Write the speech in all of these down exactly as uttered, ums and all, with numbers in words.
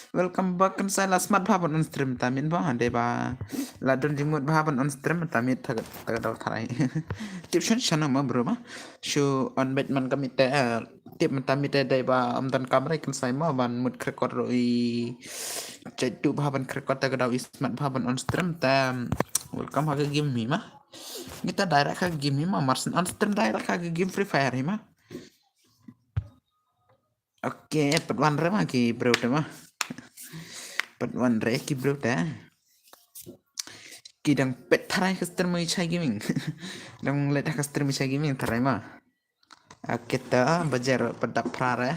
Welcome back, kan sa la smat bha ban on stream mynta miet ba, hynda ba la don jingmut bha ban on stream mynta miet, ta, ta ka daw tharai. Tip shon shano ma bro ma. Shu on bet man ka miet te, eh, tip mynta miet te dei ba ym don kamera kan sa ma ban mut record ruh i. Jait tu bha ban record ta ka daw i smat bha ban on stream te. Welcome ha ka game hi ma. Kita direct ha ka game hi ma, mar shen on stream direct ha ka game Free Fire hi ma. Ok, pat wan re ma ki bro te ma. Pat wan re ki bro te. Ki dang pet tharai ka stream i Chai Gaming. Dang let ka stream i Chai Gaming tharai ma. Ok ta bajar pat dap phra re.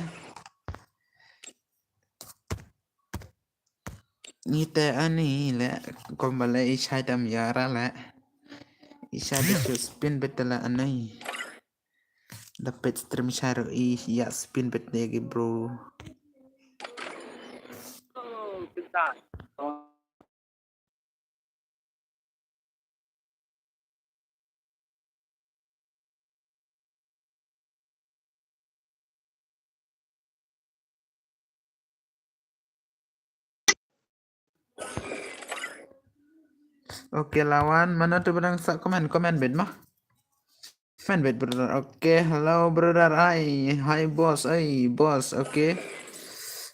Ni te ani le, kom ba le i Chai tam yara le. I Chai de shu spin bet la ani. Da pet stream Chai ro i ya spin bet ne ki bro. Ok, lawan, mano tu ba dang sa comment, comment bet ma. Comment bet brother. Ok, hello brother. Hi, hi boss. Oi, boss. Ok.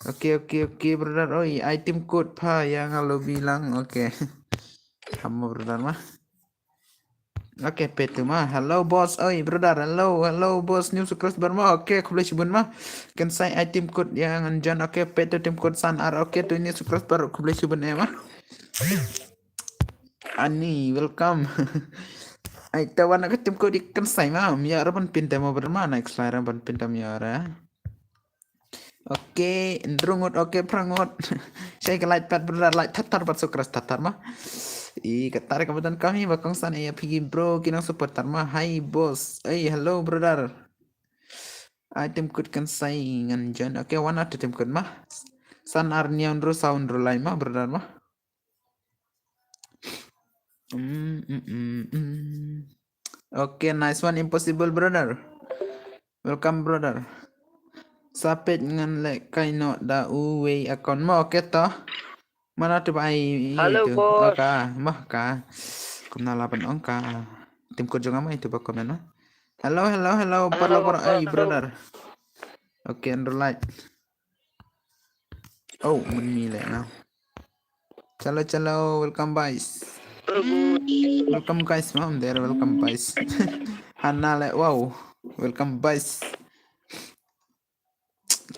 Ok, ok, ok brother. Oi, item code pha ïa nga lobby lang. Ok. Hamo brother ma. Ok, pet tu ma. Hello boss. Oi brother. Hello, hello boss. New subscriber ma. Ok, khublei shibun ma. Kan sai item code ïa ngan join. Ok, pet tu item code san ar. Ok, tu new subscriber, khublei shibun eh ma. Ani, welcome. Ai, ta wan ka item code kan sai ma. Ym ïa ra ban pin te mo brother ma. Next slide ra ban pin te ym ïa ra. Ok, ndrungut, ok, phrangut. Shai ka like pat brother, like tat tat pat subscribe tat tat ma. I ka tar ka button kami ba kongsan eh phi ki bro ki nang support tat ma. Hi boss. Hey, hello brother. Item code kan sai ngan join. Ok, wan ar item code ma. San ar hynñiew hynriew saw hynriew lai ma brother ma. Mm, mm, mm, mm. Ok, nice one, Impossible brother. Welcome brother. Sa peit ngan lehkai noh da uwei account mo, ok to. Mano tu ba ai. Hello, boss. Ka, mah ka. Kumno la ban ong ka. Item code jong nga ma itu ba comment ma. Hello, hello, hello. Hello, paralok paralok, ai brother. Ok, under light. Oh, mun mi leh now. Chalo, chalo, welcome, guys. Welcome, guys, mam, there, welcome, guys. Hana leh, wow, welcome, guys.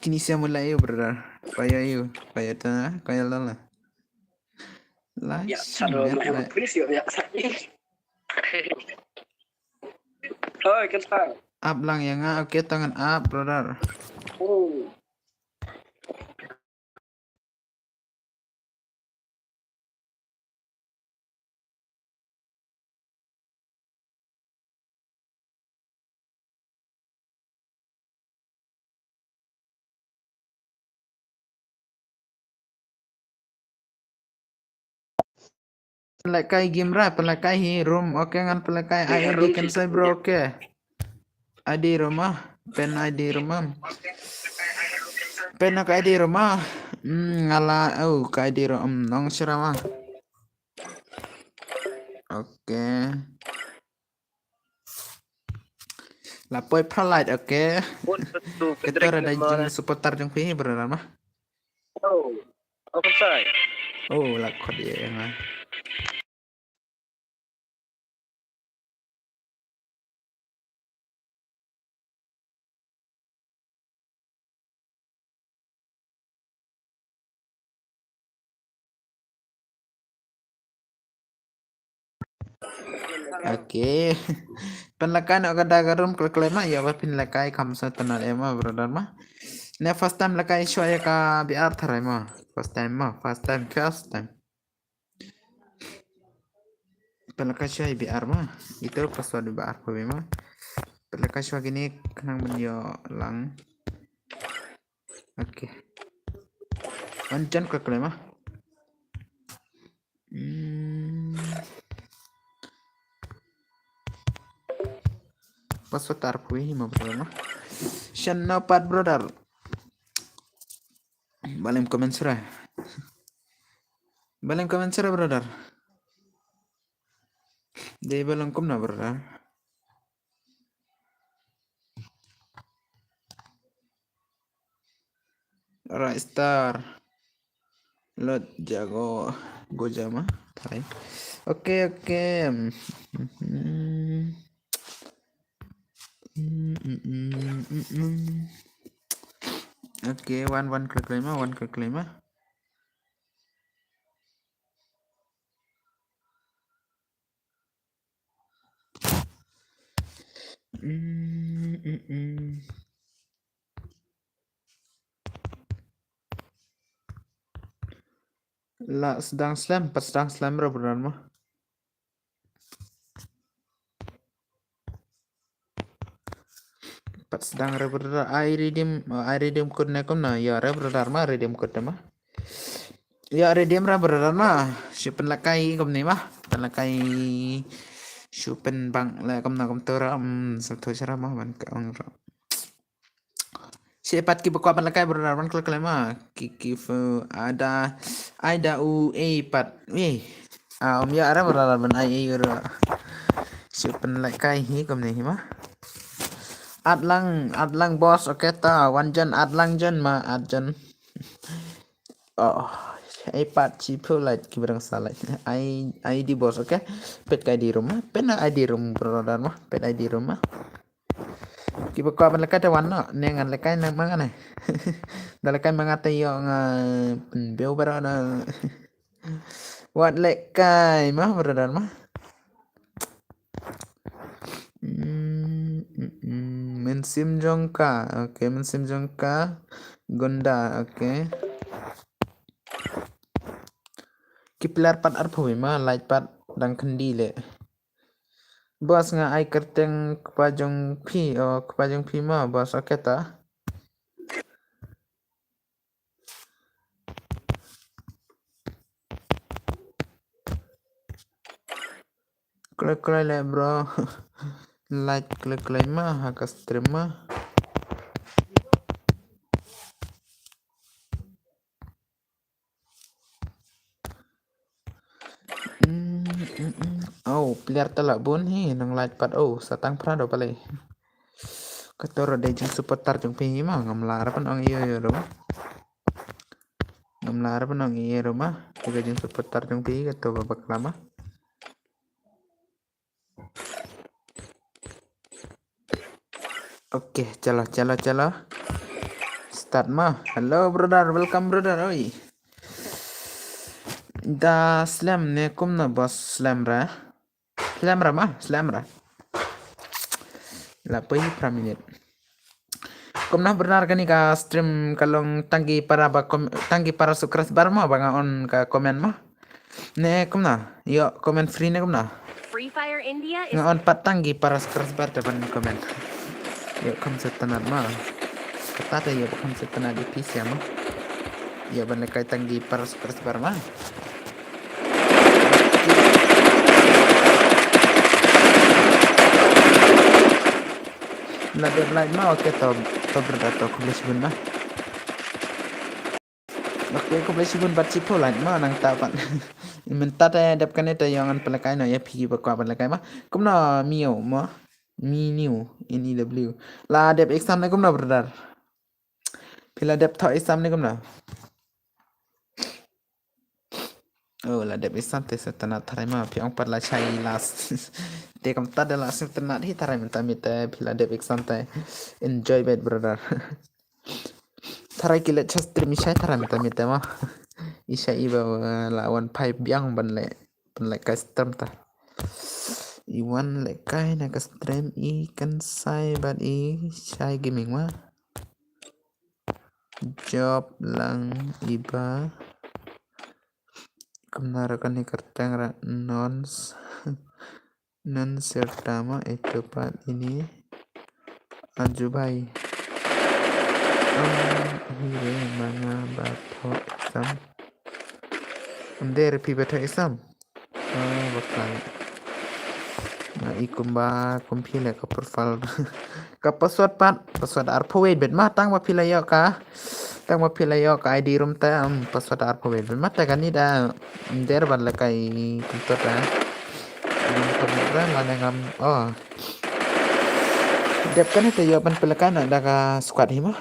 Kini siya mula ayu, brother. Payo ayu, payo ta, payo lala. Like, ya, salo, ya, ya, please, ya, ya. Oh, kan sa. Up lang ya nga, okay, tangan up, brother. Oh. Pynlehkai game ra, pynlehkai hi room, okay, ngan pynlehkai I D kan sai bro, okay. I D room ah, pen I D room ah. Pen ka I D room ah. Hmm, nga la, oh, ka I D room, hmm, nong shira ma. Okay. La poi pralait, okay. Kita ra da jing supporter jong phi, brother ma. Oh, apa sai? Oh, la khot ya nga. Okay. Pynlehkai noh ka da ka room kle kle ma, ïa ba pynlehkai kam sa tana ema brother ma. Ne first time lehkai shuwa ïa ka B R tharai ma. First time ma, first time, first time. Pynlehkai shuwa B R ma. Itu password B R ko ma. Pynlehkai shuwa kini khnang ban ïoh lang. Okay. Wan jan ka kle ma. Hmm. Password tar pui ma brother ma. Shan no pat brother. Balem comment sura. Ba lem comment shuh, brother. Dei ba long kumno, brother? Alright, star. Lot jago gojama. Thai. Okay, okay. Mm. Mm, mm, mm, mm, mm. Okay, one, one click lima, one click lima. Mm, mm, mm. La sdang slem, pat sdang slem ra brother ma. Pat sdang ra brother, ai redeem, ai redeem code ne kumno, ïa ra brother ma, redeem code ma. Ïa redeem ra brother ma, shu pynlehkai kumne ma, pynlehkai shu pynbang leh kumno kumto ra, mm, shu to sha ra ma, ban ka ong ra. Shi pat ki ba kwah ban lehkai brother ban klik leh ma. Ki ki fu ada ai da u e pat. Weh. Ah, um ïa ra brother ban ai e ra. Shu pynlehkai hi kumne hi ma. At lang, at lang boss, okay ta. Wan jan, at lang jan ma, at jan. Oh, ai pat chi phu lait ki brang sa lait. Ai, ai di boss, okay. Pet ka I D room ma. Pet na I D room brother ma. Pet I D room ma. Ki ba kwah ban lehkai te wan noh, ne ngan lehkai na ma nga ne. Da lehkai ma nga te ïoh nga pynbiang baroh na. Wat lehkai ma brother ma. Mm, mm, mm. Mynsiem jong ka. Okay, mynsiem jong ka. Gunda, okay. Ki player pat arphew ma, lait pat dang khyndai leh. Boss nga ai kyrteng kpa jong phi, oh, kpa jong phi ma, boss, okay ta. Klik klik leh bro. Like klik klik ma, ha ka stream ma. Mm, mm, mm. Oh, player te la bun hi, nang lait pat, oh, sa tang phra do pale. Kato ruh dei jingsupporter jong phi hi ma, ngam lah ruh ban ong ïa ïa ruh ma. Ngam lah ruh ban ong ïa ruh ma. Kato jingsupporter jong phi kato ba bakla ma. Okay, chalo, chalo, chalo. Start ma. Hello brother, welcome brother. Oi. Da slem ne kumno boss, slem ra. Slem ra ma, slem ra. La poi pra minute. Kumno brother kane ka stream ka long tang ki para ba kom-, tang ki para subscriber ma ba nga on ka comment ma. Ne kumno? Ïoh comment free ne kumno? Free Fire India is... Nga on pat tang ki para subscriber te ban comment. Ïoh kham sngewtynnat ma. Kata te ïoh kham sngewtynnat ïa phi sha ma. Ïoh ban lehkai tang ki para subscriber ma. La dep like ma, okay to, to brother to, khublei shibun ma. Okay, khublei shibun bad shiphew like ma nangta pat. Mynta te dep kane te ïoh ngan pynlehkai noh ïa phi ba kwah ban lehkai ma. Kumno Mio ma. Mi New, N E W. La dep exam ne kumno brother? Phi la dep thoh exam ne kumno? Oh, la dep exam te sngewtynnat tharai ma, phi ong pat la shai last. Te kumta da la sngewtynnat hi tharai mynta mynta phi la dep exam te. Enjoy bad brother. Tharai ki leit sha stream i shai tharai mynta mynta ma. I shai i ba, uh, la wan phai biang ban leh, ban lehkai stream ta. I wan lehkai na ka stream i kynsai bad i shai gaming ma. Job lang i ba. Kumno ra kane kyrteng ra nons. Nonsyrta ma ito pat ini. Ajubai. Am hire manga ba thoh exam. Am der phi ba thoh exam. Ah, bakal. Nga i kumba kum phi leh ka profile. Ka password pat, password arphew wei bad ma tang ba phi la ïoh ka. Tang ma phi la ïoh ka I D room te, um, password arphew wei. Ma te kane da, um, der ban lehkai kumto te. Um, kumto te, lane ngam, oh. Dep kane te ïoh ban pynlehkai noh da ka squad hi ma.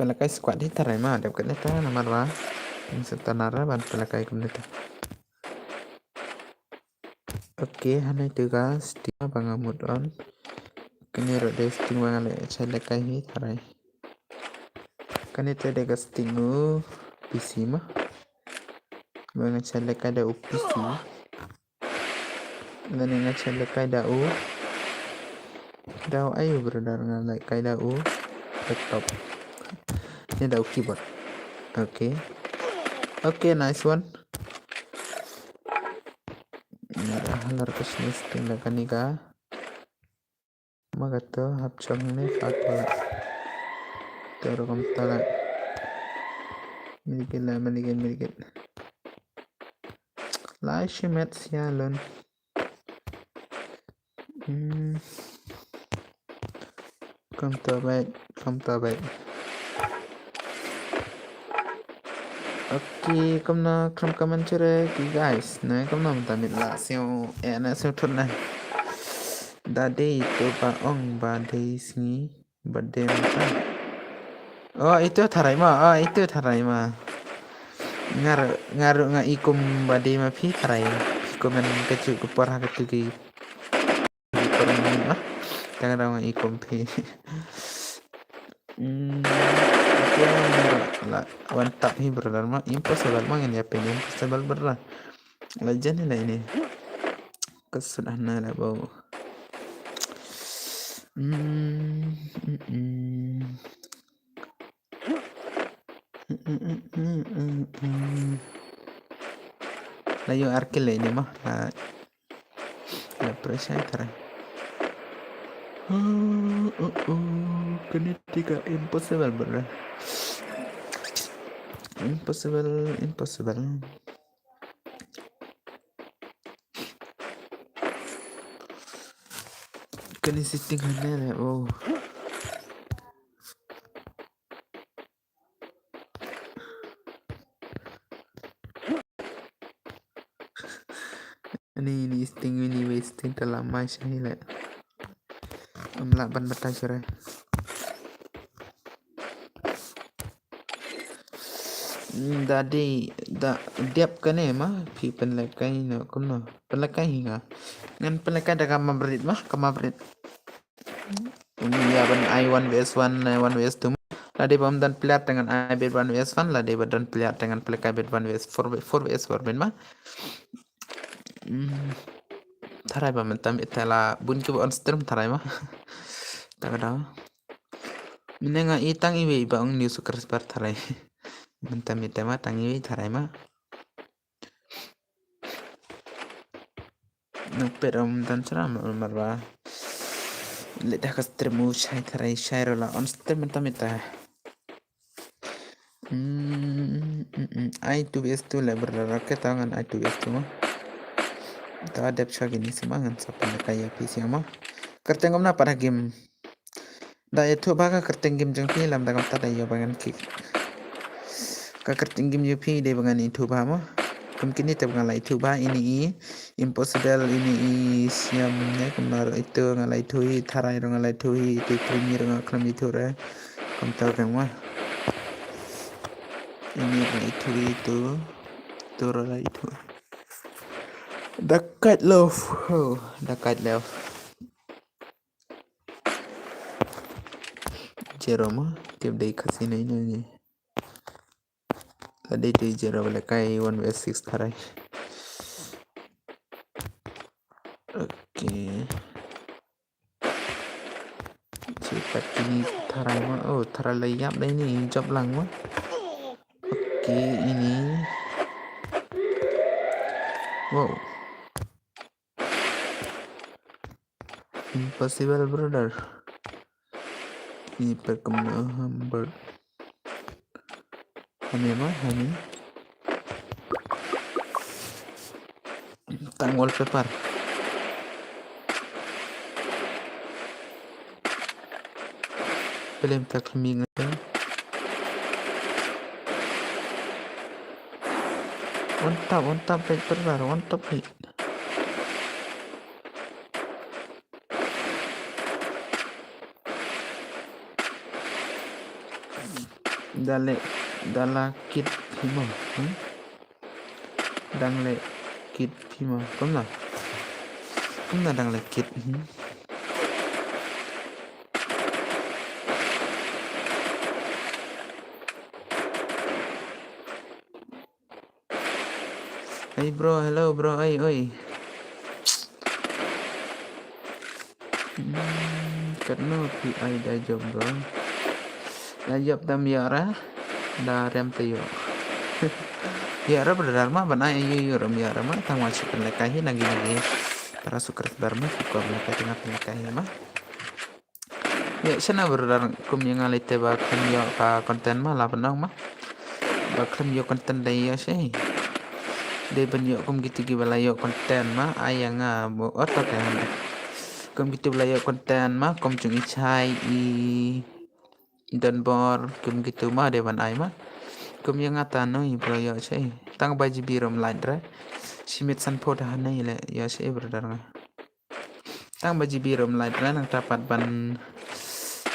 Pynlehkai squad hi tharai ma, dep kane te namar ba. Ym sngewtynnat re ban pynlehkai kumne te. Ok, hangne te ka sting ba nga mut on. Kane ruh dei sting ba nga leh shai lehkai hi tharai. Kane te dei ka sting u P C ma. Ba nga shai lehkai da u P C. Lane nga shai lehkai da u. Da u aiu brother, nga lehkai da u laptop. Ni da u keyboard. Ok. Ok, nice one. Nga da halar ka shini sting da kane ka. Ma kato hap chong ne fak pala. To rukom tala. Medikit la, medikit, medikit. Lai shimet sialon. Hmm. Kumto bad, kumto bad. Ok, kumno, khlem comment shuh re ki guys. Na kumno mynta mit la siew, eh, na siew thut na. Da dei to ba ong ba dei sngi, ba dei mynta. Oh, itu tharai ma, oh, itu tharai ma. Nga ruh, nga ruh nga i kum ba dei ma phi tharai. Phi comment ka juk ka por ha ka tu ki. Permainan ah. Tang dang i kum phi. Hmm, okay, la, one tap hi brother ma, impossible ma ngan ïa pyn impossible brother. Legend hi la ini. Ka sut hana la bau. Hmm, hmm, hmm. La ïoh ar kill la ini ma. La, la pressure tara. Oh, oh, oh. Kane te ka impossible brother. Impossible, impossible. Kane sitting hana le, oh. Ani, ini sting, ini wei sting te la mai shai le. Am lah ban batai shuh re. Hmm, da dei, da dep kane ma, phi pynlehkai noh kumno. Pynlehkai hi nga. Ngan pynlehkai da ka map rit ma, ka map rit. Ym ïa ban ai one versus one, eh, one versus two. Lada ba ym don player te ngan ai beit one versus one, lada ba don player te ngan pynlehkai beit one versus four, four versus four beit ma. Hmm. Tharai ba mynta mynta la bun kiba on stream tharai ma. Ta ka daw. Mynne nga i tang iwei ba ong new subscriber tharai. Mynta mynta ma tang iwei tharai ma. Nang pet ram dan chara mar ba. Leh da ka stream u shai tharai shai rola on stream mynta mynta. Hmm, hmm, hmm. Ai two versus two le brother, okay, ta ngan ai two versus two ma. Ta dep shwa kini sima ngan sa pynlehkai ïa phi sima. Kyrteng kumno pat ha game. Da ïathuh bha ka kyrteng game jong phi, lada kumta da ïoh ba ngan kick. Ka kyrteng game jong phi dei ba ngan ithuh bha mo. Kum kine te ba nga la ithuh bha, ini i Impossible, ini i Siam ne, kumno ruh ito nga la ithuh hi, tharai ruh nga la ithuh hi, ito Creamy ruh nga khlem ithuh re. Kumta ka ma. Ini ruh ithuh hi ito. Ito ruh la ithuh. Da kait love. Oh, da kait love. Zero ma, tip dei Khasi na ino ni. Lada dei zero ba lehkai one versus six tharai. Okay. Check pat kini tharai ma. Oh, tharai la ïap dei ni, jop lang ma. Okay, ini. Wow. Impossible, brother. Ini pat kumno hammer. Hame ma, hame. Tang wallpaper. Film ta khlem ïa nga. One tap, one tap, peit brother, one tap, peit. Da leh, da la kit phi mo, hmm? Dang leh kit phi mo. Kumno? Kumno dang leh kit, hmm? Hey bro, hello bro, oi, oi. Hmm, katno phi ai da jop bro. Da jop tam ïoh ra. Da rem te ïoh. Ïoh ra brother ma ban ai ïoh ïoh ram ïoh ra ma tang wan shu pynlehkai hi nagi nagi. Para subscriber ma shu pynlehkai tang pynlehkai hi ma. Ïa shana brother kum ïa nga lei te ba khlem ïoh ka content ma la ban ong ma. Ba khlem ïoh content dei ïa shi. Dei ban ïoh kum kitu kiba la ïoh content ma ai ïa nga mo oto ka. Kum kitu ba la ïoh content ma kum jong i Chai i Donbor kum kitu ma dei ban ai ma. Kum ïa nga ta no i bro ïoh shi. Tang ba G B rum light re. Shi mit san pho ta hanai le ïoh shi brother nga. Tang ba G B rum light re nang tapat ban.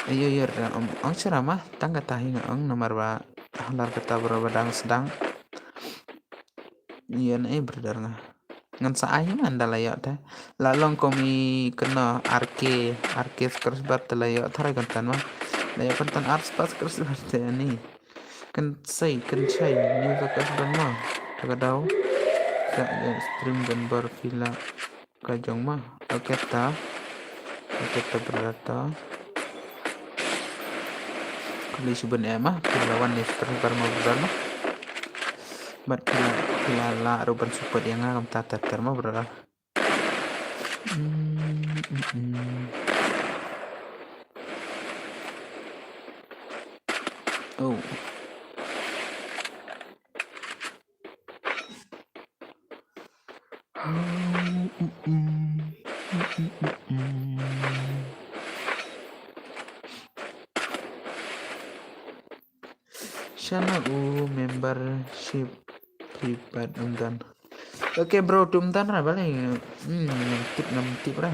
Ayo yo re ong ong sera ma tang kata hi nga ong namar ba halar kata bro ba dang sdang. Ïa na eh brother nga. Ngan sa ai man da la ïoh te. La long kum i kena R K R K subscriber te la ïoh tharai content ma. La ïoh content ar spa subscriber te ani. Kan sei kan sei ni ba subscriber ma. Ka dau. Ka stream gambar pila. Ka jong ma. Okay ta. Okay ta brother ta. Khublei shibun eh ma. Phi la wan ne subscriber ma brother ma. Bad phi la phi la lah ruh ban support ïa nga kam ta ter ter ma brother. Mm, mm, mm. Oh. Shano u membership phi pat um don. Okay bro, tu um don ra balei. Hmm, ngam tip ngam tip ra.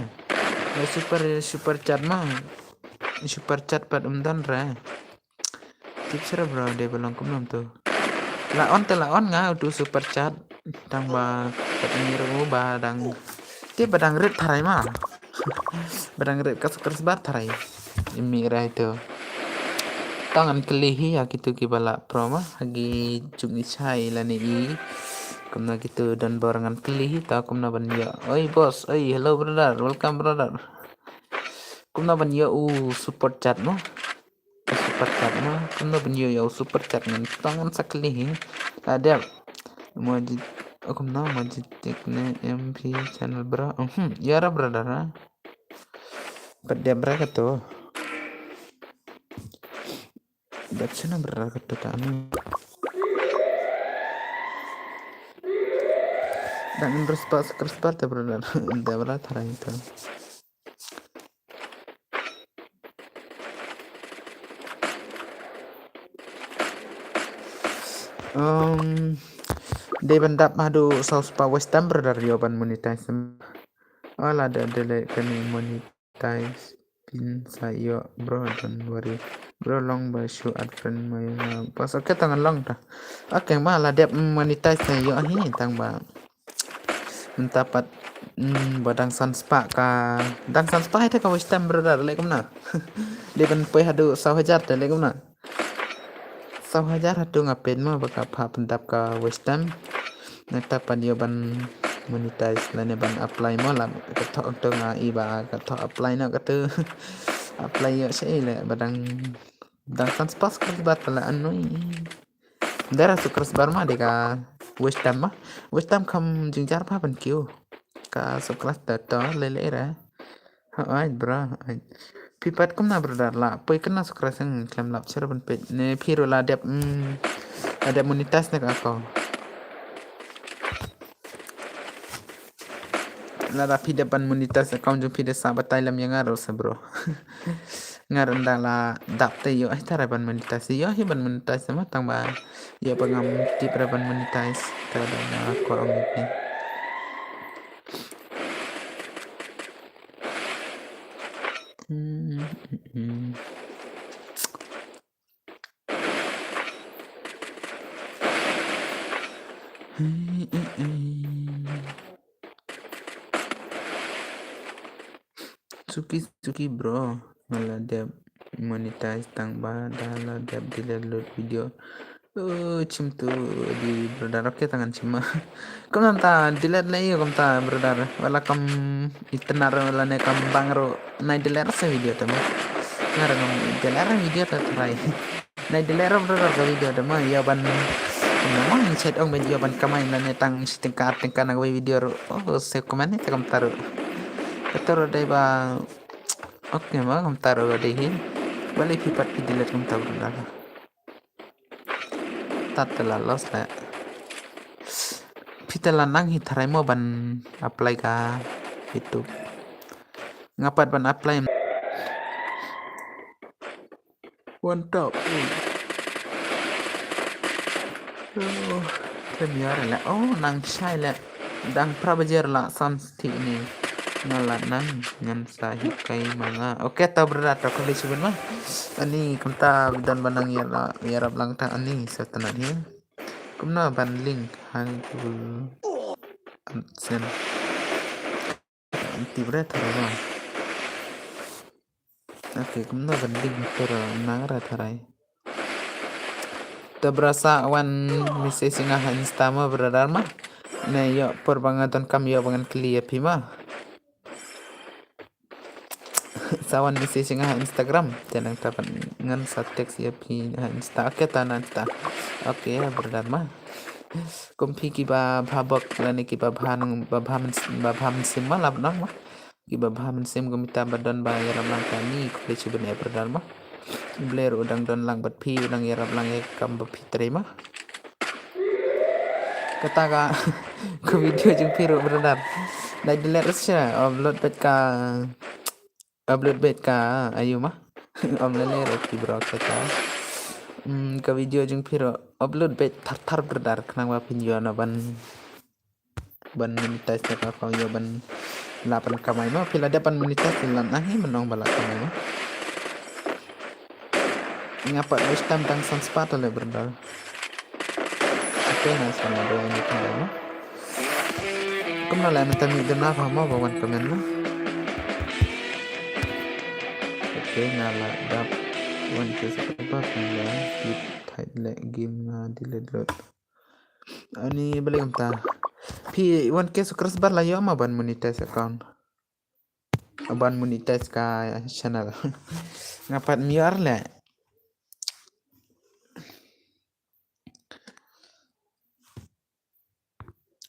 Super super chat ma. Super chat pat um don ra. Tip sera bro dei ba long kumno tu. La on te la on nga utu super chat. Tang ba kat ni ru ba dang tip ba dang rit tharai ma. Ba dang rit ka subscriber tharai. Imi rai tu. Tang ngan kylli hi ïa kitu kiba la pro ma ha ki jong i Chai lane i. Kumno kitu Donbor ngan kylli hi ta kumno ban ïoh. Oi boss, oi hello brother, welcome brother. Kumno ban ïoh u super chat ma. Super chat ma kumno ban ïoh ïa u super chat ngan tang ngan sa kylli hi. La dep. Mo ji kumno mo ji tik ne M P channel bro. Hmm, ïa ra brother ha. Pat dep ra kato. Dep sina brother kato ta ni. Dang respect respect te brother. Dep ra tharai to. Um, dei ban dap haduh saw spah watch time brother ïoh ban monetize. Wala da dele kane monetize phin sa ïoh bro don't worry. Bro long ba shu add friend mo ïa nga. Pas okay tang long ta. Okay ma la dep monetize na ïoh hi tang ba. Mynta pat mm, ba dang san spah ka dang san spah ite ka watch time brother leh kumna. Dei ban poi haduh saw hajar te leh kumna. Saw hajar haduh nga peit mo ba ka pha pyndap ka watch time. Nangta pat ïoh ban monetize lane ban apply mo la ka thoh to nga i ba ka thoh apply no ka tu. Apply ïoh sha i leh ba dang dang san spah ka bat la anoi. Dara subscriber ma de ka watch time ma. Watch time kham jingjar pha ban kiew. Ka subscriber to lele ra. Hai bro. Phi pat kumna brother la. Poi kumna subscriber sang klem lap sera ban peit. Ne phi ro la dep mm, la dep monetize ne ka account. Lada phi dep ban monetize account jong phi de sa batai lam ïa nga ro sa bro. Nga rynda la dap te ïoh hi tharai ban monetize, ïoh hi ban monetize ma tang ba ïoh ba ngam tip re ban monetize. Te da nga kwah ong ïa phi. Hmm, hmm, hmm. Suki suki bro, nga la dep monetize tang ba da la dep delete lut video. Oh, chim tu di brother, okay, tang ngan chim ma. Kumta delete leh ïa kumta brother. Wat la kam itynnad ruh lane kam bang ruh, nai delete sa video te ma. Nga ruh ngam delete video te tharai. Nai delete ruh brother ka video te ma, ïa ban, namar ngi chet ong ban ïa ban kamai lane tang shi tyngka ar tyngka na kawei video ruh. Oh, se kumne te kumta ruh. Kata ruh dei ba, okay ma, kumta ruh dei hi. Balei phi pat phi delete kumta brother? Tat te la loss leh. Phi te la nang hi tharai mo ban apply ka YouTube. Nga pat ban apply. One top. Oh, premier leh. Oh, nang shai leh. Dang phra baje la san sthi ni. Nga la nang ngan sa hikai ma nga. Okay, ta brother, ta kali sibin ma. Ani kumta bidan banang ïa la ïarap lang ta ani sa tana ni. Kumno ban link hang tu. Sen. Anti bre tharai. Okay, kumno ban link tharai nang ra tharai. Te bro sa wan message nga ha Insta ma brother ma. Ne ïoh por ba nga donkam ïoh ba ngan kylli ïa phi ma. Sa wan message nga ha Instagram. Te nangta pat ngan sa text ïa phi ha Insta. Okay, ta nangta. Okay, brother ma. Kum phi kiba bha bok lane kiba bha nang ba bha myn- ba bha mynsiem ma lap nang ma. Kiba bha mynsiem kumta ba don ba ïarap lang kane, khublei shibun eh brother ma. Blei ruh u dang don lang bad phi, u dang ïarap lang ïa ka kam ba phi trei ma. Kata ka, ka video jong phi ruh brother. Dei delete ruh sha, upload beit ka, upload beit ka, ayu ma. Ym lei lei ruh ki bro kata. Hmm, ka video jong phi ruh upload beit thar thar brother, khnang ba phin ïoh na ban ban monetize na ka account ïa ban lah ban kamai ma. Phi la dep ban monetize la nang hi ban ong ba lah kamai ma. Nga pat watch time tang san spah te leh brother. Okay, nice one, brother, ni kamai ma. Kumno leh mynta mih duna pha ma ba wan comment ma. Okay, nga la dap one K subscriber, nga la keep tight leh game nga delete lut. Ani balei kumta. Phi one K subscriber la ïoh ma ban monetize account. Ban monetize ka channel. Nga pat ym ïoh leh.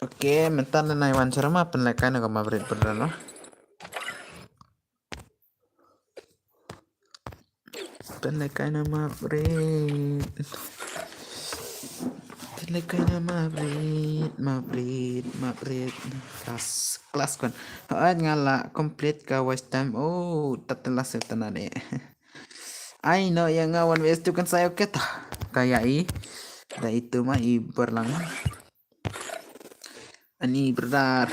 Okay, mynta nai wan sha ma pynlehkai na ka ma bret brother no. Pynlehkai na ma bret. Pynlehkai na ma bret, ma bret, ma bret. Class, class kon. Hooid nga la complete ka watch time. Oh, tat la sep tana de. Ai no ïa nga one versus two kan sa ïa keta. Ka ïa i. Da itu ma i berlang. Ani brother.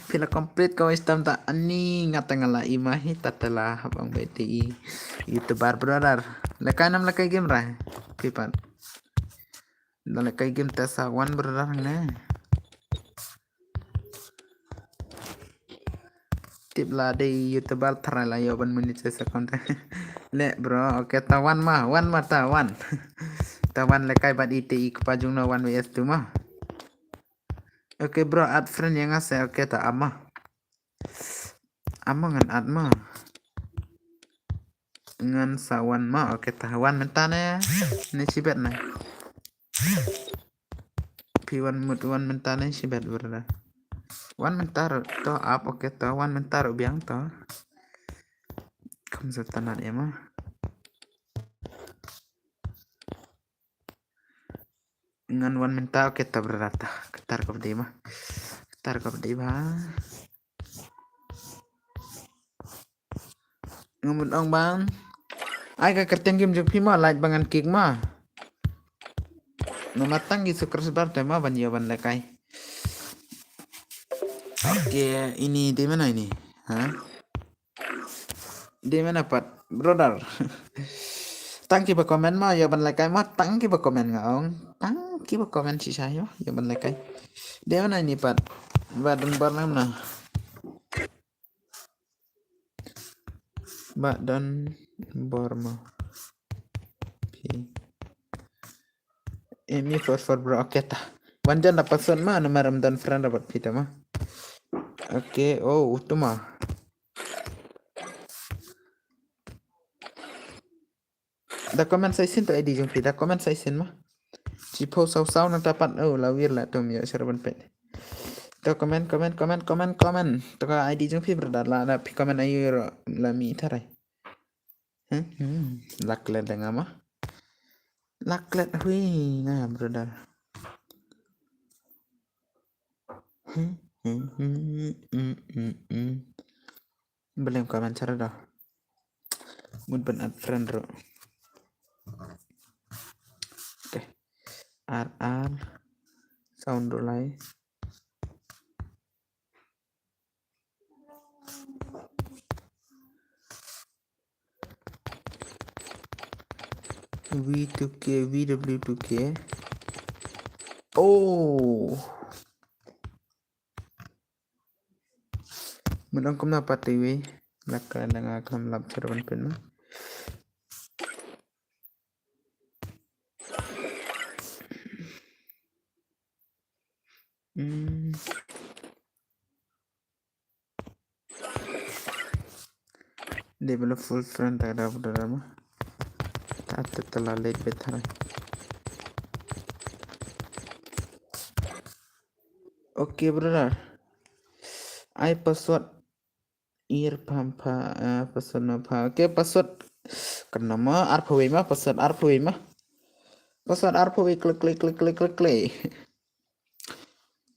Phi la complete ka watch time ta ani nga ta nga la i ma hi ta ta la hap ong beit i YouTuber brother. Lehkai nam lehkai game ra. Phi pat. Da lehkai game ta sa wan brother ne. Tip la dei YouTuber tharai la ïoh ban monetize account. Leh bro, okay ta wan ma, wan ma ta wan. Ta wan lehkai bad i te i kpa jong no one versus two ma. Okay bro, add friend ïa nga se, okay ta ama. Ama ngan add ma. Ngan sa wan ma, okay ta wan mynta ne. Ne shibet ne. Phi wan mut wan mynta ne shibet brother. Wan mynta ruh to ap, okay to wan mynta ruh biang to. Kam sa tanat ïa ma. Ngan wan mynta, okay ta brother ta. Katar ka bdei ma. Katar ka bdei ba. Nga mut ong ban. Ai ka kyrteng game jong phi ma, like ba ngan kick ma. Namar tang ki subscriber te ma ban ïa ban lehkai. Okay, ini dei mano ini? Ha? Dei mano pat, brother? Tang kiba comment ma, ïa ban lehkai ma, tang kiba comment nga ong. Tang kiba comment shisha ïa, ïa ban lehkai. Dei mano ini pat? Ba don bor lem na. Ba don bor ma. Phi. Emi for for bro, okay ta. Wan jan da password ma, namar ym don friend bad phi ta ma. Okay, oh, utu ma. Da comment sa shisien to I D jong phi, da comment sa shisien ma. Shiphew saw saw nangta pat, oh, la wir la tum ïa sher ban pet. To comment, comment, comment, comment, comment. To ka I D jong phi brother, la da phi comment ayu ro la mi tharai. Hmm, hmm. La klet da nga ma. La klet hui nga brother. Hmm, hmm, hmm, hmm, hmm, hmm. Belem comment sara da. Mut ban add friend ro. Okay. R R sound ro lai. V two K, V W two K. Oh. Mun ong kumno pat te wi. Lak ka dang a kam lap sher ban pin ma. Hmm. Develop full friend ta da da ma. Ta ta ta la late bet tharai. Okay brother. Ai password ir pam pa, eh, password no pa. Okay, password. Kena ma arphew wei ma, password arphew wei ma. Password arphew wei, klik klik klik klik klik klik.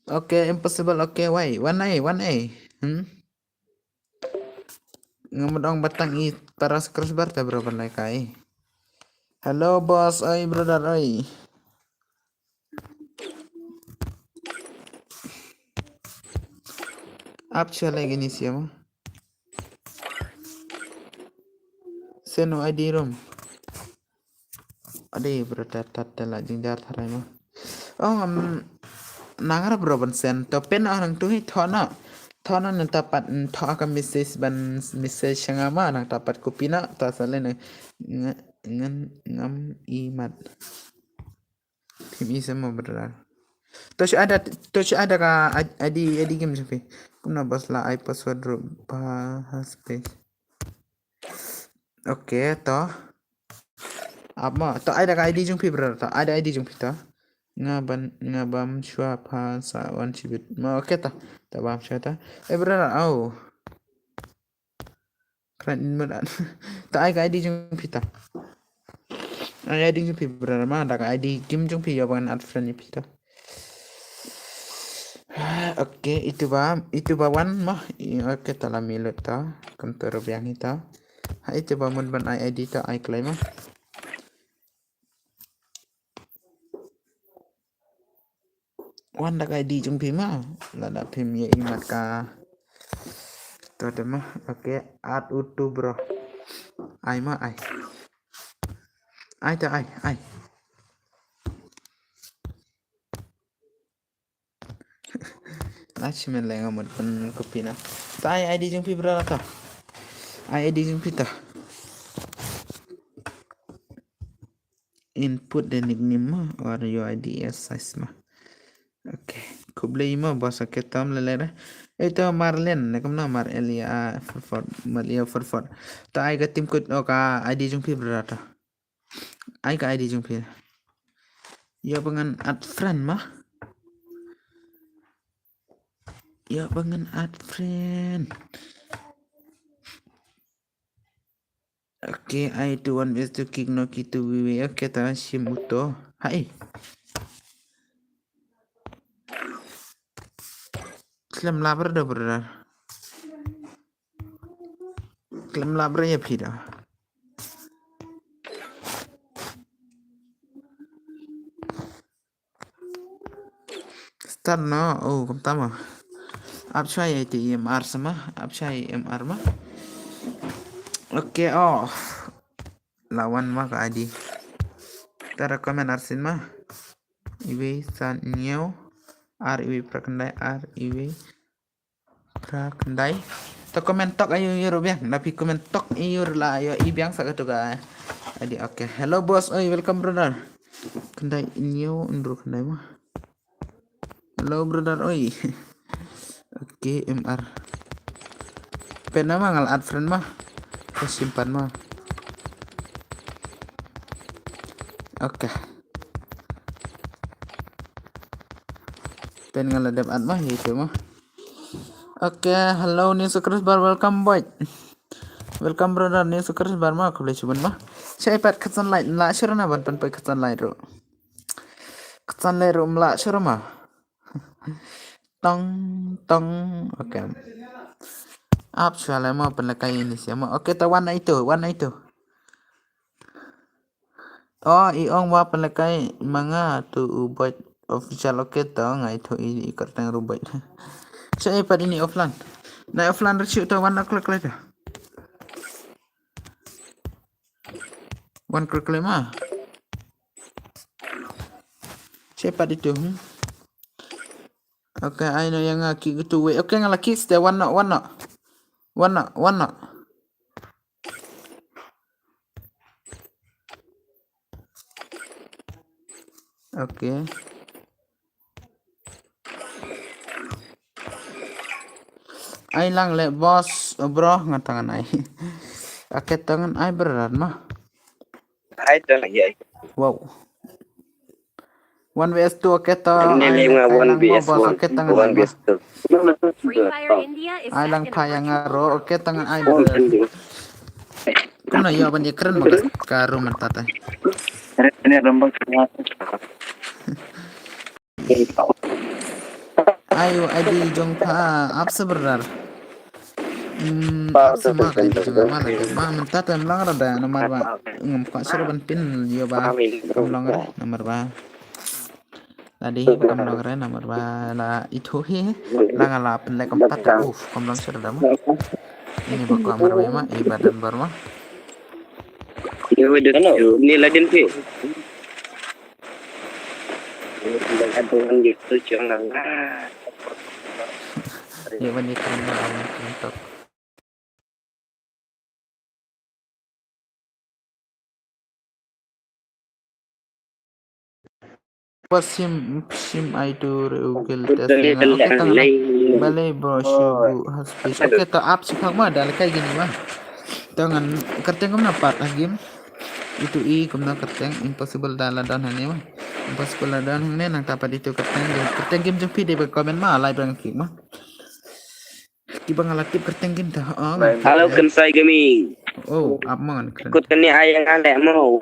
Okay, impossible. Okay, why? Wan ai, wan ai. Hmm? Nga mut ong ba tang i para subscriber te bro ban lehkai. Hello boss, oi brother, oi. Ap chale gini siama. Seno I D room. Ade bro, tat tat la jingjar tharai ma. Oh, um, nang ra bro ban send. To pin ah nang tu hi thona. Thona nangta pat, mm, tho ka message ban message sha nga ma nangta pat copy na ta sale na ngan ngam i mat. Phim i sama brother. To shu ada, to shu ada ka I D, I D game sha phi. Kumno boss la ai password ruh ba ha space. Okay, to. Ap ma, to ai da ka I D jong phi brother, to ai da I D jong phi to. Nga ban, nga bam shwa pha sa wan shibit. Ma okay to. To bam shwa to. Eh brother, au. Kren in ma dan. To ai ka I D jong phi to. Ai I D jong phi brother ma, da ka I D game jong phi ïa ban add friend ïa phi to. Okay, itu ba, itu ba wan ma. Okay, ta la milut ta. Kam tu rubiang ita. Ha itu ba mun ban ai I D ta ai claim ma. Wan da ka I D jong phi ma. Lada phim ïa i mat ka. To te ma. Okay, add utu bro. Ai ma ai. Ai ta ai ai. Lashman leng amut pun kopi na. Ta ai I D jong phi brother ta. Ai I D jong phi ta. Input the nickname ma or your I D as size ma. Okay. Khublei ma boss, okay tam le le. Ito Marlen ne kumno Mar Elia Forfort, Malia Forfort. Ta ai ka team kut o ka I D jong phi brother ta. Ai ka I D jong phi. Ïa ba ngan add friend ma. Ïa ba ngan add friend. Okay, I two one best to kick no ki two V V. Okay, ta shim uto. Hai. Klem labar da brother. Klem labar ïa phi da. Tar no, oh, kumta ma. Ap shwa ïa iti M R sa ma, ap shwa ïa M R ma. Okay, oh. La wan ma ka I D. Tara comment ar sien ma. Iwei san hynñiew. Ar iwei phra khyndai, ar iwei phra khyndai. To comment tok aiu ïa ruh biang. Na phi comment tok aiu ruh la ïohi biang sa katu ka I D. Okay. Hello boss. Oi, welcome brother. Khyndai hynñiew hynriew khyndai ma. Hello brother, oi. Okay, M R. Pyn ma nga la add friend ma. Ka simpan ma. Okay. Pyn nga la dep add ma, ïa ito ma. Okay, hello Nisu Chris Bar, welcome boy. Welcome brother Nisu Chris Bar ma, khublei shibun ma. Shai pat khatsan light, la shura na ban pan pai khatsan light ruh. Khatsan light ruh mla shura ma. Tong, tong. Okay. Ap shwa le ma, pynlehkai ini sia ma. Okay, ta wan na itu, wan na itu. Oh, i ong wa pynlehkai ma nga tu u bot official, okay, ta nga itu i, i kyrteng ruh bot. Cha i pat ini offline. Na offline ruh shu ta wan na klik klik ta. Wan klik klik ma. Cha i pat itu, hmm. Okay, ai no ïa nga ki gitu wei. Okay, nga la ki ste wan no, wan no. Wan no, wan no. Okay. Ai lang le boss, oh, bro, nga tangan ai. Okay, tangan ai berat ma. Ai tangan ai. Wow. One V S two, okay, to. Ini ai lima lang one V S boss, one, okay, tangan one V S two. Ai lang pha ïa nga ro, okay, tangan ai. Kumno ïa ban ïa kren ma ka room mynta te. Ini rembang. Ai u I D jong pha ap sa brother. Hmm, ap sa ma ka I D jong nga ma la ma mynta te ym long ra da namar ba ngam kwah shuh ban pyn ïa ba kam long ra namar ba. Lada hi ba kam long re namar ba la ithuh hi. La nga la pynleh kumta te, uf, kam long shuh da ma. Ini ba kwah marwei ma, i ba don bor ma. Hello. Ni la din phi. Ïa ban ïa kren ma, ong kren tok. Pasim sim ai tu re ugel test nga. Okay, tang lai. Balei bro, shu bu has space. Okay, to ap shu khak ma, da lekai gini ma. To ngan kyrteng kumna pat ha game. Itu i kumna kyrteng, impossible da la don hangne ma. Impossible la don hangne, nangta pat itu kyrteng, kyrteng game jong phi dei ba comment ma, lai ba nga kik ma. Kiba nga la tip kyrteng game ta, oh, nga tip. Hello, Kensai Gaming. Oh, ap ma ngan kren. Kut kane ai nga leh mo.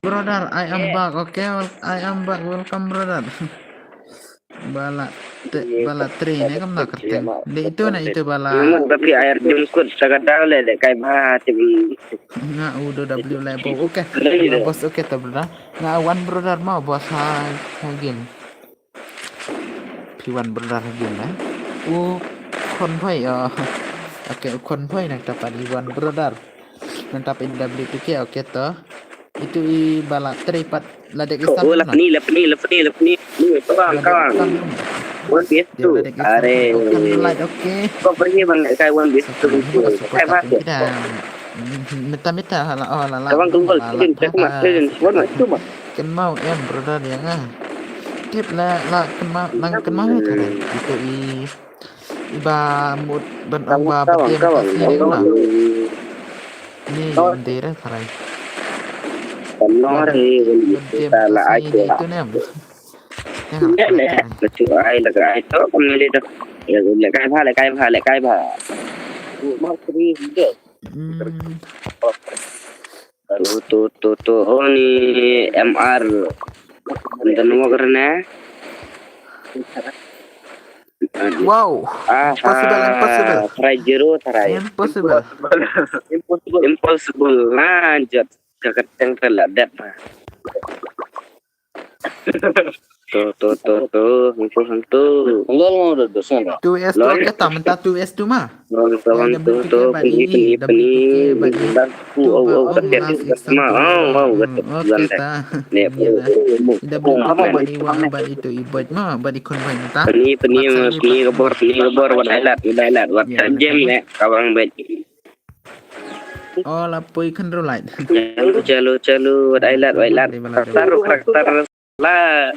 Brother, I am back. Okay, wel-, I am back. Welcome, brother. Bala te, bala train ne kam na kyrteng. De itu na itu bala. Memang tapi air jengkut sagada le de kai ba tim. Nga udo W le bo. Okay. Bos, okay to, brother. Nga one brother ma boss ha, ha game. Phi wan brother ha game, eh? U Convoy, oh. Okay, u Convoy nangta pat i wan brother. Nangta pat i W P K, okay to. Itu i bala trei pat la dek. Oh, la pni, la pni, la pni, la pni. Ni, kawang, kawang. One V S two. Are. Kan light, okay. Kau pergi bang kai one V S two. Kai ba. Meta, meta, hala, oh, hala, hala. Kawang keluar, hala, hala. Kau mak, kau mak, kau mak. Kynmaw em brother ïa nga. Tip la, la kynmaw, nang kynmaw hi tare. Itu i, i ba mut ban ong ba ba dem kasi ne la. Ni dem de re tare. Kynmaw re, ba dem kasi ne itu nem. Yang apa tare. Betul ai la kai to kami le to. Ya le kai ba, le kai ba, le kai ba. Mau kri de. Hmm. Tu tu tu tu. Oh, ni M R. Ynda nwa karne. Wow. Ah, impossible, impossible. Try zero, try. Impossible. Impossible. Impossible. Nah, jat. Ka kyrteng ka la dep. Tu tu tu tu. Hantu hantu. Lol, mau dah dosen. Two S two, okay, ta mynta two S two ma. Lol, tawang tu tu. Peni peni peni. Dak ku au au. Kat ya tu ma. Au au. Kat. Okay, ta. Ne. Ida bu ma, ba ni wa, ba ni tu i bot ma, ba ni kon ba ni ta. Peni peni peni kabor peni kabor, wat ai lad, wat ai lad, wat ai jem ne. Ka bang bet. Oh, la poi khynroo lait. Chalu chalu chalu, wat ai lad, wat ai lad. Taru karakter la.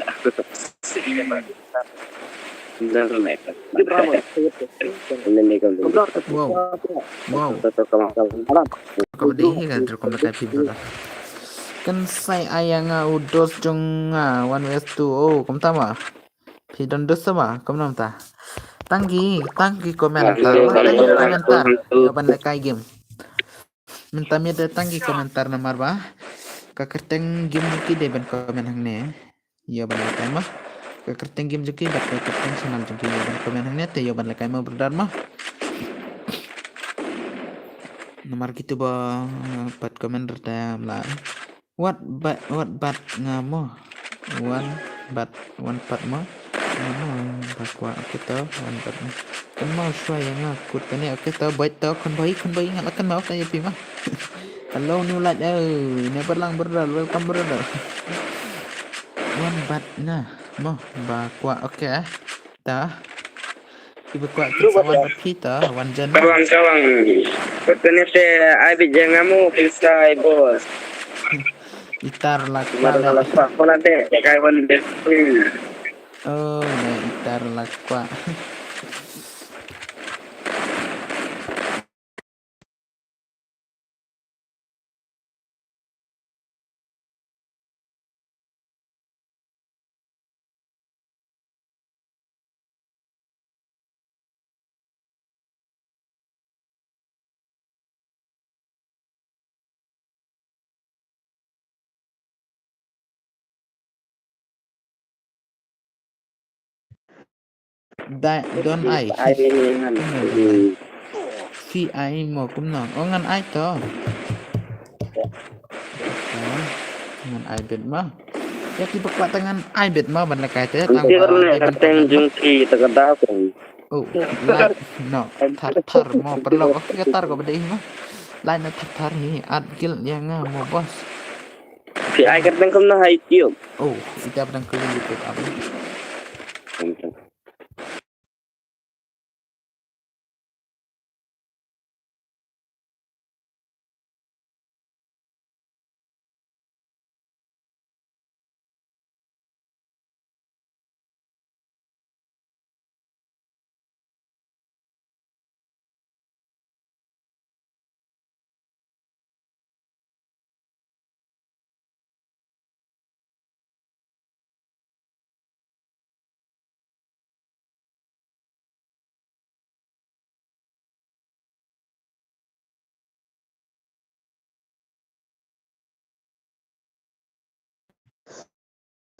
Dah lad. Ini ni kan. Wow. Wow. Ka ba dei hi kan, ter kom ta phi ba. Kan sai ai ïa nga u dos jong nga, one vs two. Oh, kumta ma. Phi don dos ma, kumno mynta. Tang ki, tang ki komentar. Tang ki komentar. Ïa ban lehkai game. Mynta mynta tang ki komentar namar ba ka kyrteng game ki dei ban komen hangne. Ïa ban lehkai ma. Ka kyrteng game jong ki bad ka kyrteng channel jong ki, ïa ban komen hangne te ïa ban lehkai ma brother ma. Namar kitu ba pat komen rta mla. Wat bat, wat bat nga mo. Wan bat, wan pat mo. Nga mo, ba kwah kita wan bat mo. Kan mo shuwa ïa nga kut kane, okay, ta bait ta, kan bai, kan bai nga la kan mo, kan ïa phi ma. Hello, new light, eh, never lang brother, welcome brother. Wan bat nga mo, ba kwah, okay, eh. Ta. Kiba kwah ki sa wan bad phi ta, wan jan. Kawang kawang. Kut kane te ai bit jang amu pisa ai bos. Itar la kwah. Mara la kwah kola te kai wan bit. Oh, na itar la kwah. Dai, don ai. Phi ai mo kumno? Oh, ngan ai to. Ngan ai bet ma. Ïa kiba kwah ta ngan ai bet ma ban lehkai te. Tang ba ai bet ma. Teng jong ki ta ka da. Oh, like no, thar thar mo paralok, okay, ka tar ko ba dei ma. Like na thar thar hi, at guild ïa nga mo boss. Phi ai kyrteng kumno ha YouTube? Oh, ita ba dang kylli YouTube apa?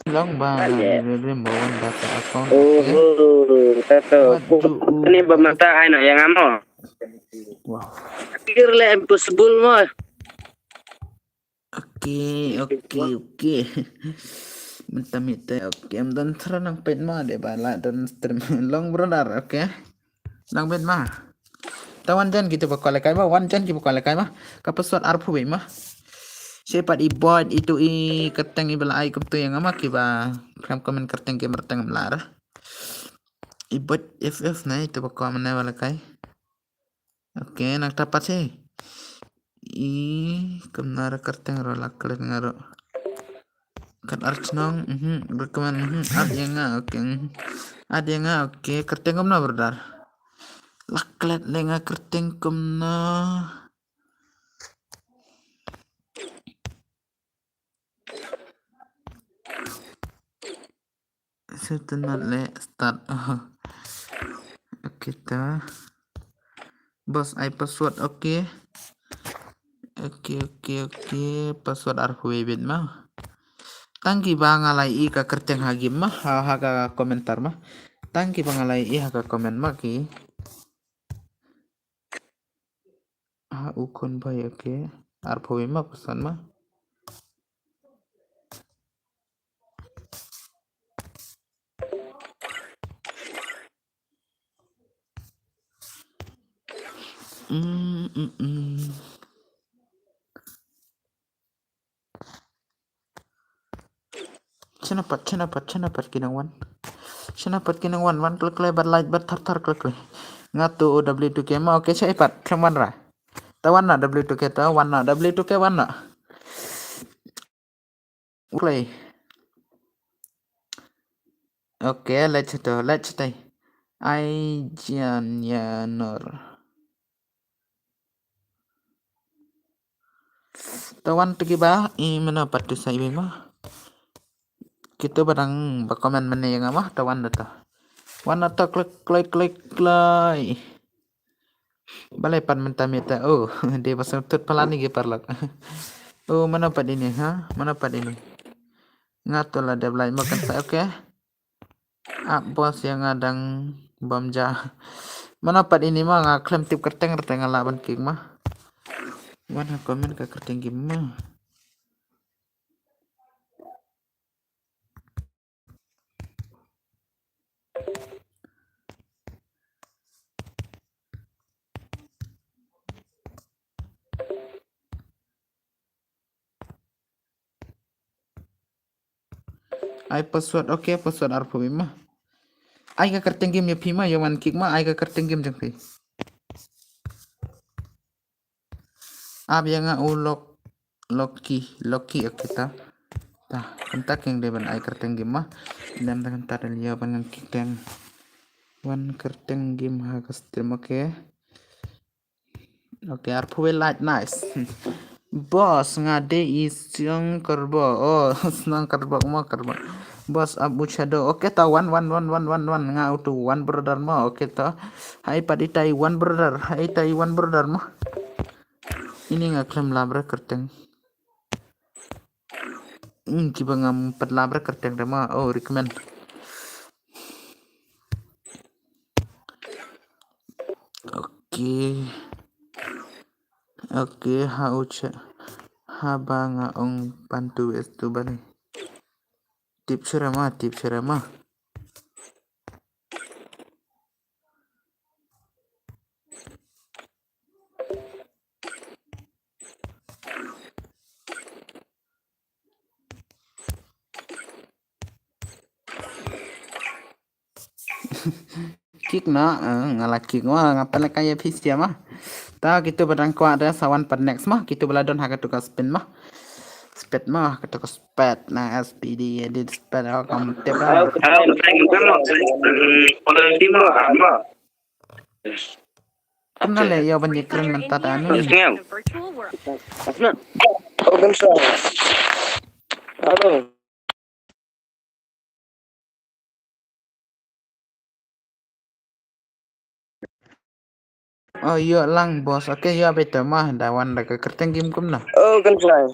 Long ba rim ba wan data account. Oh, tato. Ni ba mata ai na yang amo. Wow. Kir le impossible mo. Okay, okay, okay. Mynta mynta, okay, em don thra nang pet ma de ba la don stream long brother, okay. Nang pet ma. Ta wan jan kitu ba kwah lehkai ma, wan jan kiba kwah lehkai ma. Ka password arphew ma. Shepat i bot itu i kyrteng i ba la ai kumtu ïa nga ma kiba pram comment kyrteng ki myrteng mlar. I bot F F na itu ba kwah mane ba lehkai. Okay, nang tapat hi. I kumna ra kyrteng ro la klet nga ro. Kat ar chnong, mhm, recommend, mhm, at ïa nga, okay, mhm. At ïa nga, okay, kyrteng kumno brother? La klet le nga kyrteng kumno. Certain not le start. Oh. Okay ta. Boss ai password, okay. Okay, okay, okay. Password arphew wei bit ma. Tang ki ba nga la ïohi ka kyrteng ha game ma, ha, ha ka comment ma. Tang ki ba nga la ïohi ha ka comment ma ki. Ha u khun bhai, okay. Arphew wei ma password ma. Mm, mm, mm. Shano pat, shano pat, shano pat ki nang wan. Shano pat ki nang wan, wan klik klik bad like bad thar thar klik klik. Nga tu W two K ma, okay, shai pat, khlem wan ra. Ta wan na W two K, ta wan na W two K, wan na. Play. Okay, let's do, let's stay. Ai jan ya nor. Ta wan tu ki ba, i mano pat tu sai ma. Kito ba dang ba comment mane nga ma, ta wan da ta. Wan da ta klik, klik, klik, klik. Balei pat mynta mita. Oh, dia pasal tut pelani ki paralok. Oh, mano pat ini, ha? Mano pat ini? Nga tu la dep lai ma kan sa, okay. Ap boss ïa nga dang bam ja. Mano pat ini ma, nga khlem tip kyrteng, kyrteng nga lah ban kick ma. Wan ha comment ka kyrteng game ma. Ai password, okay, password arphew wei ma. Ai ka kyrteng game ïa phi ma, ïa wan kick ma, ai ka kyrteng game jong phi. Ap ïa nga u lok, loki, loki, okay ta. Ta, kynta keng dei ban ai kyrteng game ma. Dam ta kynta dei ïa ban ngan kyrteng. Wan kyrteng game ha ka stream, okay. Okay, arphew wei like, nice. Boss, nga dei i Song Kerbok. Oh, Song Kerbok mo, Kerbok. Boss, ap u Shadow. Okay, ta wan, wan, wan. Nga utu one brother mo. Okay, ta. Hai pat itai one brother. Hai itai one brother mo. Ini nga khlem lap re kyrteng. Hmm, kiba ngam pat lap re kyrteng re ma. Oh, recommend. Okay. Okay, ha u cha. Haba nga ong pantu estu bani. Tip shuh re ma, tip shuh re ma. Kick na, eh, nga la kick ma, nga pynleh ka ïa phi sia ma. Ta kitu ba dang kwah da sa wan pat next ma, kitu ba la don ha katu ka spin ma. Spet ma, ha katu ka spet na S P D edit spet ha kam tep da. Kam na leh ïa ban ïa kren mynta da anu. Hello. Oh, ïoh lang, boss. Okay, ïoh beit ma, da wan da ka kyrteng game kumno? Oh, kan try.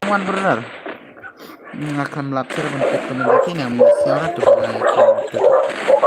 One brother. Nga khlem lap shuh ban peit comment da ki, nga mut siaw na tu ba nga ïa ki.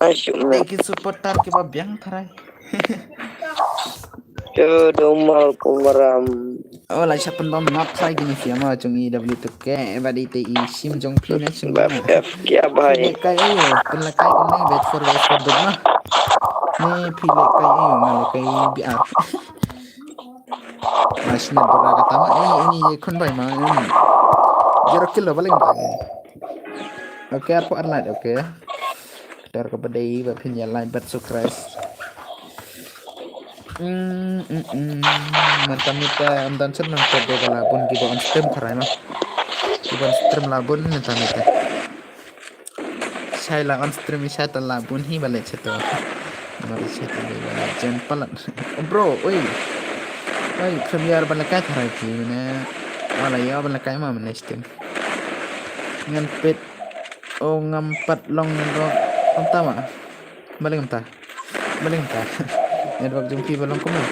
Ai shu me. Dei ki supporter kiba biang tharai. Yo dong mal kumaram. Oh, la sha pyndom nap tharai kine phi ama jong i W two K, ba dei te i shim jong phi ne shim. Bap F kia Phi bhai. leh kai ayo, pynleh kai kane bet for bet for dum na. Ne phi leh kai ayo, nga leh kai B R. Masih nak berada kata ma, eh ini ye khun bai ma. Hmm. Zero kill lo paling tak. Okay, apa ar like, okay. Dar ka badai ba phin ya like bat subscribe. Hmm, hmm, hmm. Mynta mynta am dan sen nang kod do bala bun kiba on stream tharai ma. Kiba on stream la bun mynta mynta. Shai la on stream shai ta la bun hi bale cheto. Mar cheto bale jen palat. Oh, bro, oi. Oi, premier bale kai tharai ki ne. Wala ya bale kai ma mane stream. Ngan pet. Oh, ngam pat long ro. Kumta ma. Balei kumta? Balei kumta? Network jong phi ba long kumta.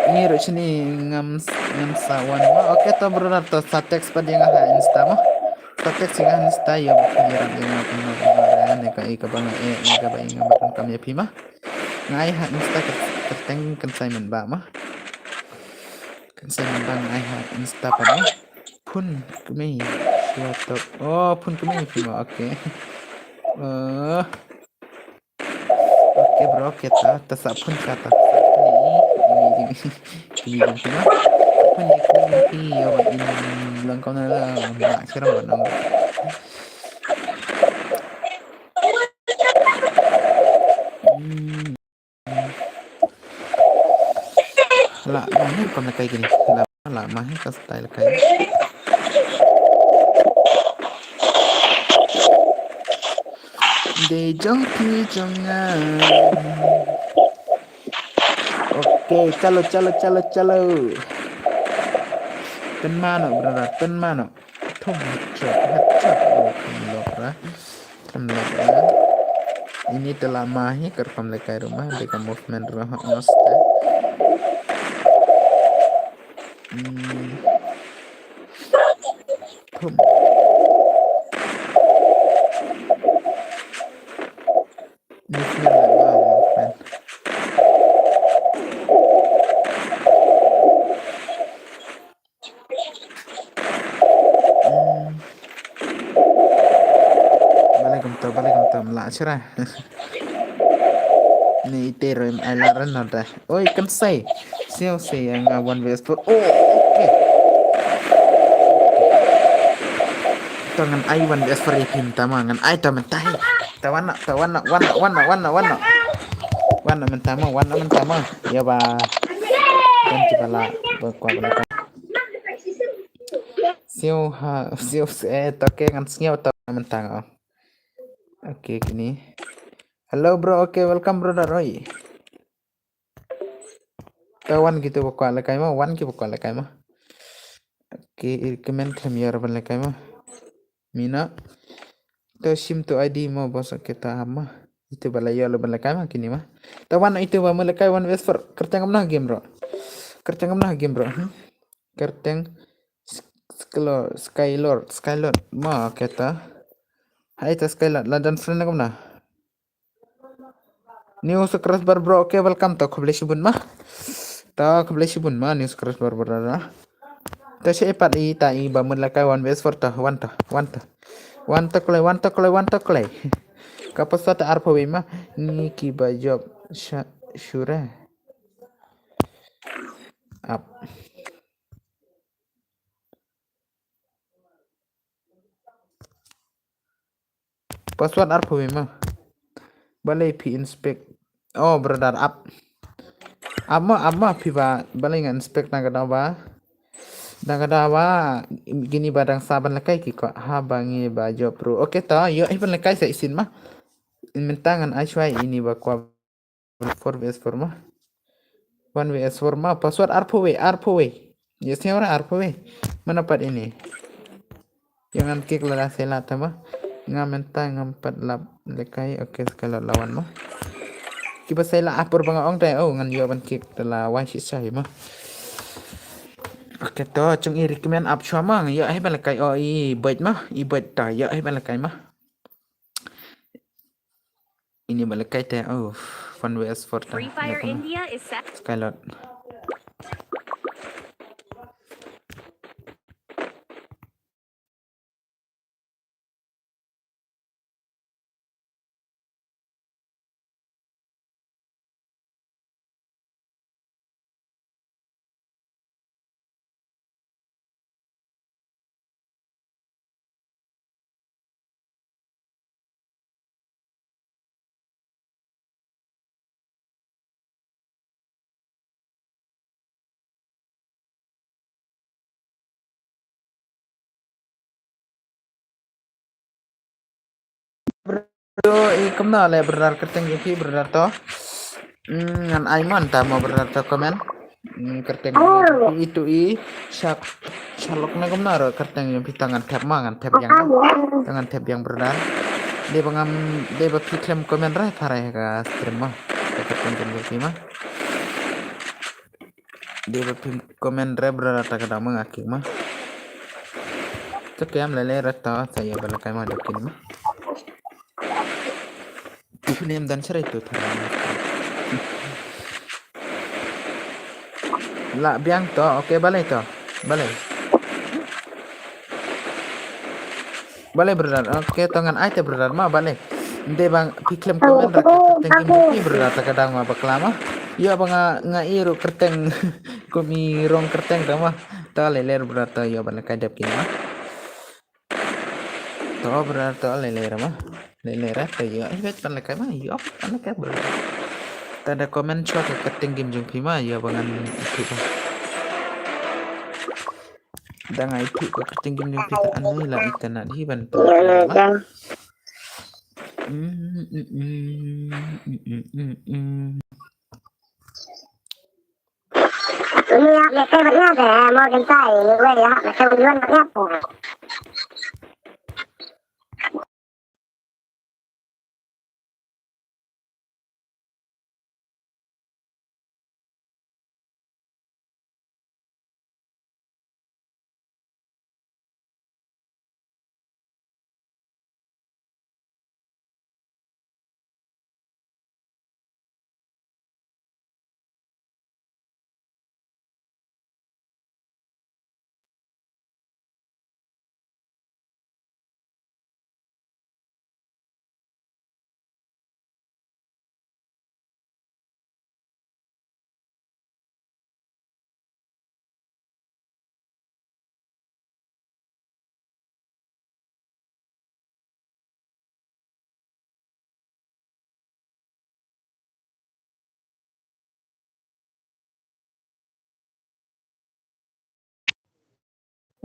Ngi ruh shini ngam s-, ngam sa wan ma. Okay to brother to sa text pat ïa nga ha Insta ma. Sa text ïa nga ha Insta ïa ba phi ïa ram ïa nga phi ma ba ne ka i ka ba nga e ne ka ba i nga ba kam ïa phi ma. Nga ai ha Insta ka, ka teng kan Simon ba ma. Kan Simon ba nga ai ha Insta pat ma. Phone kmie shuwa to. Oh, phone kmie phi ma. Okay. Eh. Okay bro, okay ta, ta sa phone ka ta. Ni, ni, ni, ni, ni, ni, ni. Phone ni, phone ni, yo, in lang kau na la, na, sira ba nang. Hmm. La, ma hi kam la kai kini. La, la, ma hi ka style kai. Dei jong phi jong nga. Okay, chalo, chalo, chalo, chalo. Pynmano, brother, pynmano. Thum, headshot, headshot. Oh, kam lok ra. Kam lok ra. Ini te la ma hi, kar kam le kai rumah, dei ka movement rumah, os te. Hmm. Thum. Movement, wow, movement. Hmm. Balei kumta, balei kumta, mla chira. Ni ite ro em ai la ran nota. Oi, kan sai. Siu sai ïa nga one versus four. Oh, okay. To ngan ai one versus four ïa phi mynta ma, ngan ai to mynta hi. To wan noh, to wan noh, wan noh, wan noh, wan noh, wan noh. Wan noh mynta ma, wan noh mynta ma. Ïa ba. Kan ki ba la, ba kwah ba la. Siu ha, siu se, eh, to ke ngan sngew to mynta nga. Okay, kini. Hello bro, okay, welcome brother Roy. To wan kitu ba kwah lehkai ma, wan ki ba kwah lehkai ma. Okay, i recommend khlem ïa ban lehkai ma. Mina. To shim to I D mo boss, okay, to ha ma. Itu ba la ïa lo ban lehkai ma kini ma. To wan itu ba mo lehkai one versus four. Kyrteng kumno game bro. Kyrteng kumno game bro. Hmm? Kyrteng Sk-, Skylord, Skylord, Skylord. Ma, okay, to. Hai to Skylord, la don friend kumno. New subscriber bro, okay, welcome to, khublei shibun ma. To, khublei shibun ma, new subscriber bro, da. To, shi ipat i, ta i, ba mut lehkai one versus four to, wan to, wan to. Wan to kloi, wan to kloi, wan to kloi. Ka password arphew wei ma, ngi ki ba job sha-, shure. Ap. Password arphew wei ma. Balei phi inspect. Oh, brother, ap. Ap ma, ap ma phi ba, balei nga inspect na ka daw ba. Na ka daw ba, kini ba dang sa ban lehkai ki kwah, ha ba ngi ba job bro. Okay to, ïoh hi ban lehkai sa shisien ma. Mynta ngan ai shuwa ini ba kwah Four versus four ma. One versus four ma. Password arphew wei, arphew wei. Yes, ni ora arphew wei. Mana pat ini. Ïa ngan kick lada sa ïalap ta ma. Nga mynta ngam pat lap lehkai. Okay, sekali la wan ma. Ki ba sa ïalap apor ba nga ong te. Oh, ngan ïoh ban kick te la wan shisha hi ma. Okay, to, chung i recommend ap shuwa ma. Ïoh hi ban lehkai, oh, i bait ma. I bait ta, ïoh hi ban lehkai ma. Ini ba lehkai te, oh, one versus four te. Free Fire India is set. Skylord. Bro, i kumno le brother, kyrteng jong phi brother to. Hmm, ngan ai man ta mo brother to comment. Hmm, kyrteng. Itu i sha, sha lok na kumno ruh kyrteng jong phi, tang ngan thep ma, ngan thep biang. Tang ngan thep biang brother. Dei ba ngam, dei ba phi khlem comment re tharai ka stream ma. Ka kyrteng jong phi ma. Dei ba phi comment re brother, ta ka dang ma nga kick ma. Te kem lele re ta sa ïa ba la kai ma dok kini ma. Phi nym don shrei tu tharai. Lah biang to, okay, balei to. Balei. Balei brother, okay, to ngan ai te brother ma, balei. Nde bang phi khlem comment ra ka kyrteng kin phi brother, ta ka dang ma bakla ma. Ïa ba nga, nga i ruh kyrteng kum i rong kyrteng ta ma. To lele brother, to ïa ba la kai dep kini ma. To brother, to lele ra ma. Lele ra to ïa. Ai bet pan la kai ma, ïa pan la kai brother. Ta da comment shuwa ka kyrteng game jong phi ma, ïa ba ngan ithuh ba. Da nga ithuh ka kyrteng game jong phi ta, ani la internet hi ban to. Mm, mm, mm. Ini ya, ya, kayak banyak deh, mau gentai, ini gue ya, macam duluan banyak.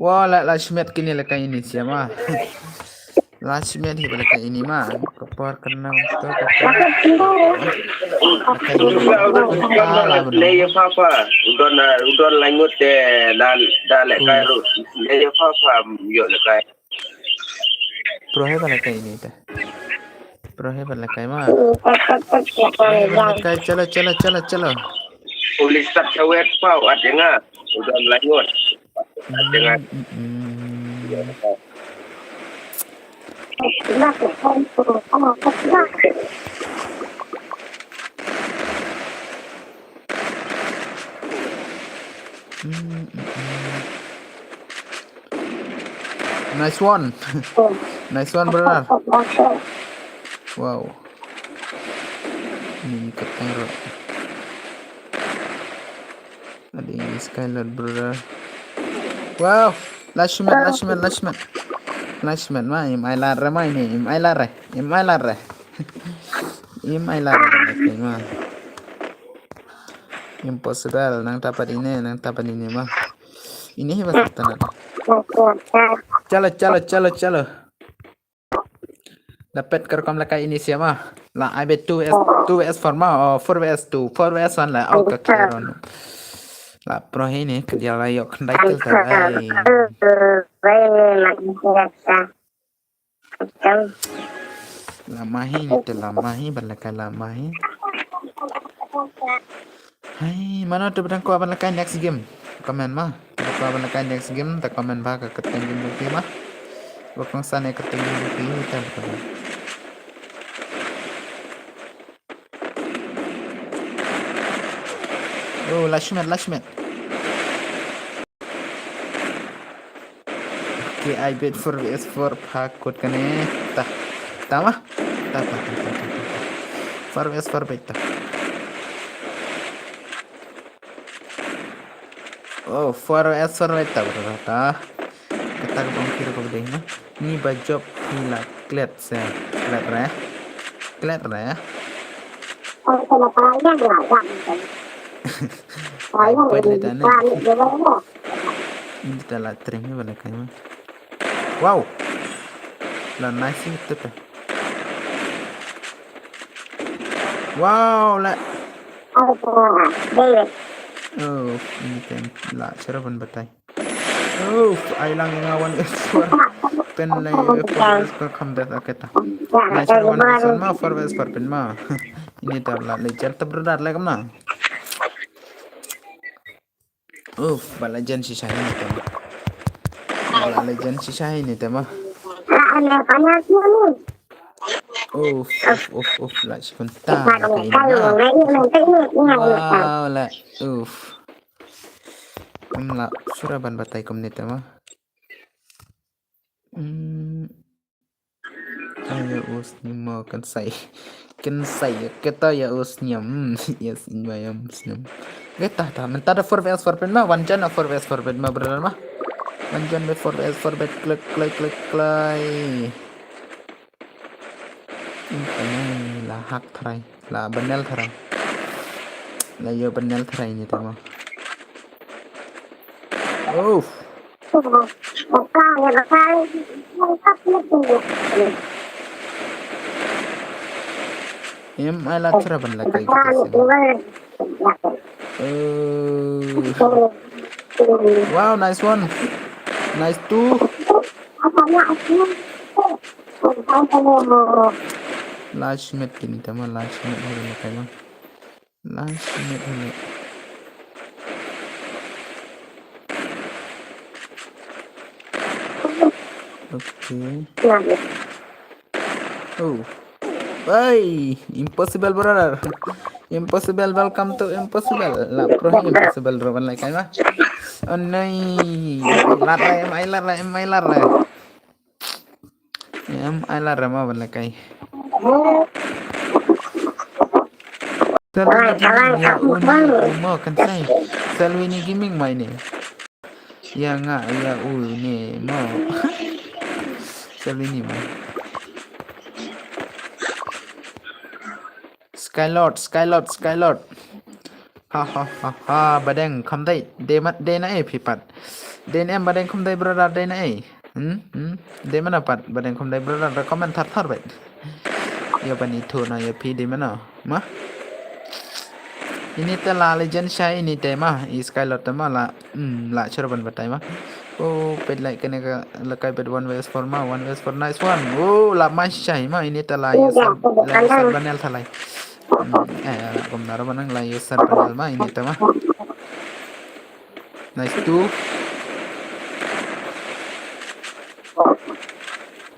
Wa la, la shimet kini la kai ini sia ma. La shimet hi ba la kai ini ma. Ka por ka na to ka. Lei ya papa, udon, udon langut te dan da le kai ru. Lei ya papa, yo le kai. Pro he ba la kai ini ta. Pro he ba la kai ma. Pro he ba la kai, chalo, chalo, chalo, chalo. Uli start chawet pau, at nga. Udon langut. At nga. Mm, mm, mm. Mm, mm, mm. Nice one. Nice one, brother. Wow. Ini kyrteng ruh. Adi Skylord, brother. Wow. Last minute, last minute, last minute. Last minute ma, im ai lar re ma ini, im ai lar re. Im ai lar re. Im ai lar re ma. Impossible, nang tapat ini, nang tapat ini ma. Ini hi ba satan. Chalo, chalo, chalo, chalo. Dapat ka rukom la kai ini sia ma. La ai bet two vs, two vs four ma, oh, four vs two, four vs one la out ka kero. La pro hi ni ka dia la yok khyndai kill ta ai. La ma hi ni te la ma hi, ban la kai la ma hi. Hai, mano te bteng kwah ban la kai next game. Comment ma. Te kwah ban la kai next game, te comment ba ka kyrteng game jong phi ma. Ba kongsan ïa kyrteng game jong phi, te ba. Oh, last minute, last minute. Okay, ai bet four vs four pha kut kane. Ta. Ta ma? Ta, ta, ta. Four vs four bet ta. Oh, four vs four bet ta, brother, ta. Kata ka bang kira ka bedeng ma. Ni ba job ni la klet se. Klet re. Klet re. Ai, poi le ta ne. Ini ta la trim ni ba la kai ma. Wow. La nice ni tu ta. Wow, la. Oh, ini tem la chara ban batai. Oh, ai lang nga one versus four. Pen lai four versus four kam dat aketa. Nga chara one versus one ma, four versus four pen ma. Ini tab la le char tab dar le kam na. Uf, ba la jen shisha ini tem. Ba la jen shisha ini tem. Uf, uf, uf, uf, la shi kunta. Wow, la, uf. Kum la sura ban batai kum ni tem. Hmm. Aya u sniam mo kan sai. Kan sai kata ya u sniam. Hmm, yes, in bayam sniam. Kata ta, mynta da four versus four pen ma, wan jan da four versus four pen ma, brother ma. Wan jan da four versus four pen, klik, klik, klik, klik. Ini la hak tharai, la banel tharai. La yo banel tharai ini tem. Oh. Em, ai la chara ban la kai kita sini. Oh. Wow, nice one. Nice two. Last minute kini tama, last minute hari ni kaya. Last minute hari. Okay. Oh. Hey, impossible, brother. Impossible, welcome to impossible. La pro impossible, roban lai kai ma. Oh, nai. Lar lai, mai lar lai, mai lar lai. Em, ai lar ma ban lai kai. Selwini Gaming, ya u ni, u mo kan sai. Selwini Gaming mai ni. Ya nga, ya u ni mo. Selwini mai. Skylord, Skylord, Skylord. Ha ha ha ha, badeng kham dei, dei mat, dei na ei phi pat. Dei na em badeng kham dei brother, dei na ei. Hmm, hmm. Dei mana pat badeng kham dei brother, recommend thar thar bai. Ya bani thu na ya phi dei mana. Ma. Ini te la legend shai ini te ma, i Skylord te ma la, hmm, la chero ban batai ma. Oh, pet like kene ka lakai pet one versus four ma, one versus four, nice one. Oh, la ma shai ma, ini te la ya sar, la ya sar banel thalai. Hmm, eh, kum naro manang la ya sar panel ma ini te ma. Nice two.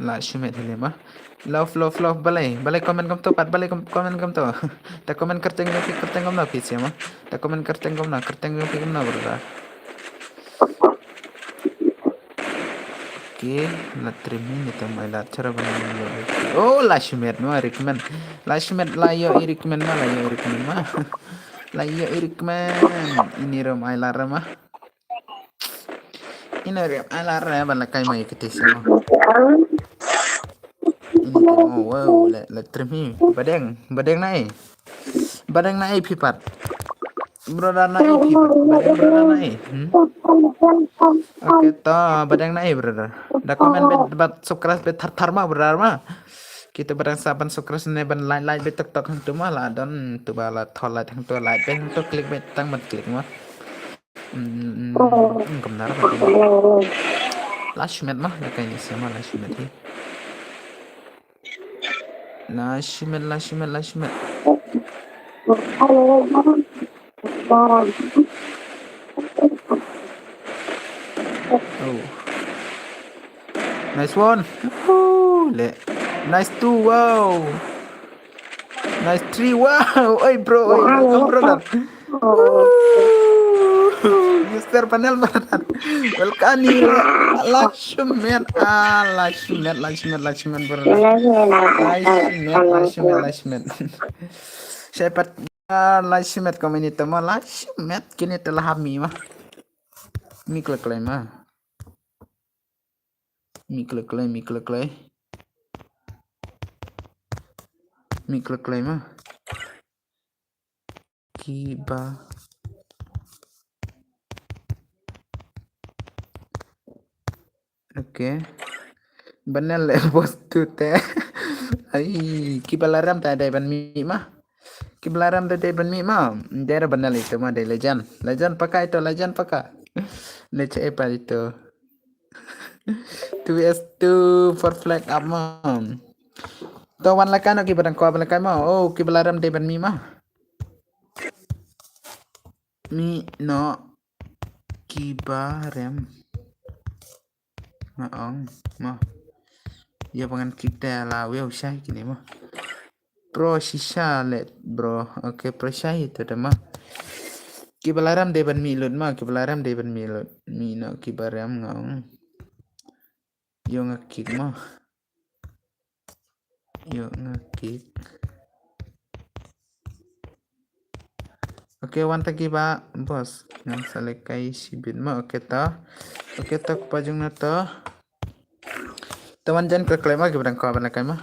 La shumet hile ma. Love, love, love, balai, balai comment kam to pat, balai com-, comment kam to. Ta comment kerteng kam, kerteng kam na phi siama. Ta comment kerteng kam na, kerteng kam phi kam na brother. Okay, la trim ni tam ai la chara ban. Oh, la shumet ma recommend. La shumet la yo i recommend ma, la yo i recommend ma. La yo i recommend. Ini rom ai la rama. Ini rom ai la rama ban la kai mai kete sama. Ini te mo, wow, la, la trim hi. Badeng, badeng nai. Badeng nai phi pat. Brother nai phi pat. Badeng brother nai. Hmm? Okay, to badeng nai brother. Da comment bet bat subscribe bet thar thar ma brother ma. Kita badeng sa ban subscribe ne ban like like bet tok tok hang tu ma la don tu ba la thol like hang tu like bet hang tu click bet tang ban click ma. Hmm, hmm, hmm, hmm, kam nar ba tu. La shumet ma, la kai ni sama la shumet hi. La shumet, la shumet, la shumet. Oh. Nice one. Ooh, le. Nice two, wow. Nice three, wow. Oi, bro, oi, welcome, brother. Ooh, Mister Panel, brother. Welcome, ni. La shumet, ah, la shumet, la shumet, la shumet, brother. La shumet, la shumet, la shumet. Shai pat, ah, la shumet, community mo, la shumet, kini te la hami ma. Mi kle kle ma. Mi kle kle, mi kle kle. Mi kle kle ma. Kiba. Okay. Banel le bos tu te. Ai, kiba la ram ta dei ban mi ma. Ki ba la rem da dei ban mih ma. Dei ra ban dei ito ma dei legend. Legend paka ito, legend paka. Legend eh pat ito. Two V S two for flag up ma. To wan la kai no ki ba dang kwah ban la kai ma. Oh, ki ba la rem dei ban mih ma. Mih no ki ba rem. Ma ong ma. Ïa ba ngan kit te la weu shai kine ma. Bro shisha le bro. Okay, bro shai ito da ma. Ki ba la rem dei ban mih lut ma, ki ba la rem dei ban mih lut. Mih no ki ba rem nga ong. Ïoh nga kick ma. Ïoh nga kick. Okay, wan ta ki ba boss. Ngan sa leh kai shibit ma. Okay ta. Okay ta kpa jong na ta. Ta wan jan ka klem ma ki ba dang kwah ban leh kai ma.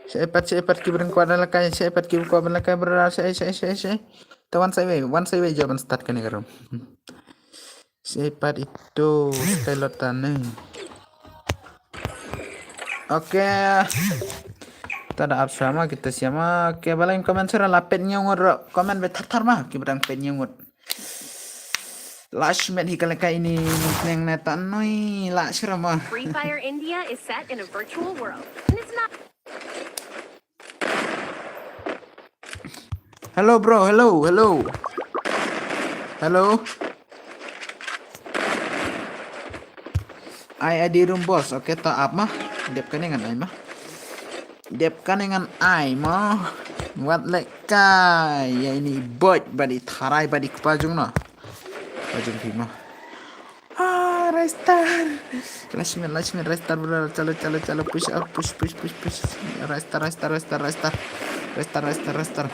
Shai pat, shai pat ki ba dang kwah ban leh kai, shai pat ki ba kwah ban leh kai brother, shai, shai, shai, shai. Ta wan sa iwei, wan sa iwei ïoh ban start kane ka room. Shai pat ito, Skylord ta ne. Okay. Ta da ap sha ma, kita sha ma. Okay, balai comment sha la pet nyew ngut ro. Comment be thar thar ma, ki ba dang pet nyew ngut. Lashmet hi ka leh kai ini neng ne ta noi la shra ma. Free Fire India is set in a virtual world, and it's not. Hello bro, hello, hello. Hello. Ai adi room boss, okay ta ap ma. Dep kane ngan ai ma. Dep kane ngan ai ma. Wat leh kai ïa ini bot bad i tharai bad i kpa jong no. Kpa jong phi ma. Ah, Ristar. Lashmet, lashmet, Ristar brother. Chalo, chalo, chalo. Push up, push, push, push, push. Ristar, Ristar, Ristar, Ristar. Ristar, Ristar, Ristar.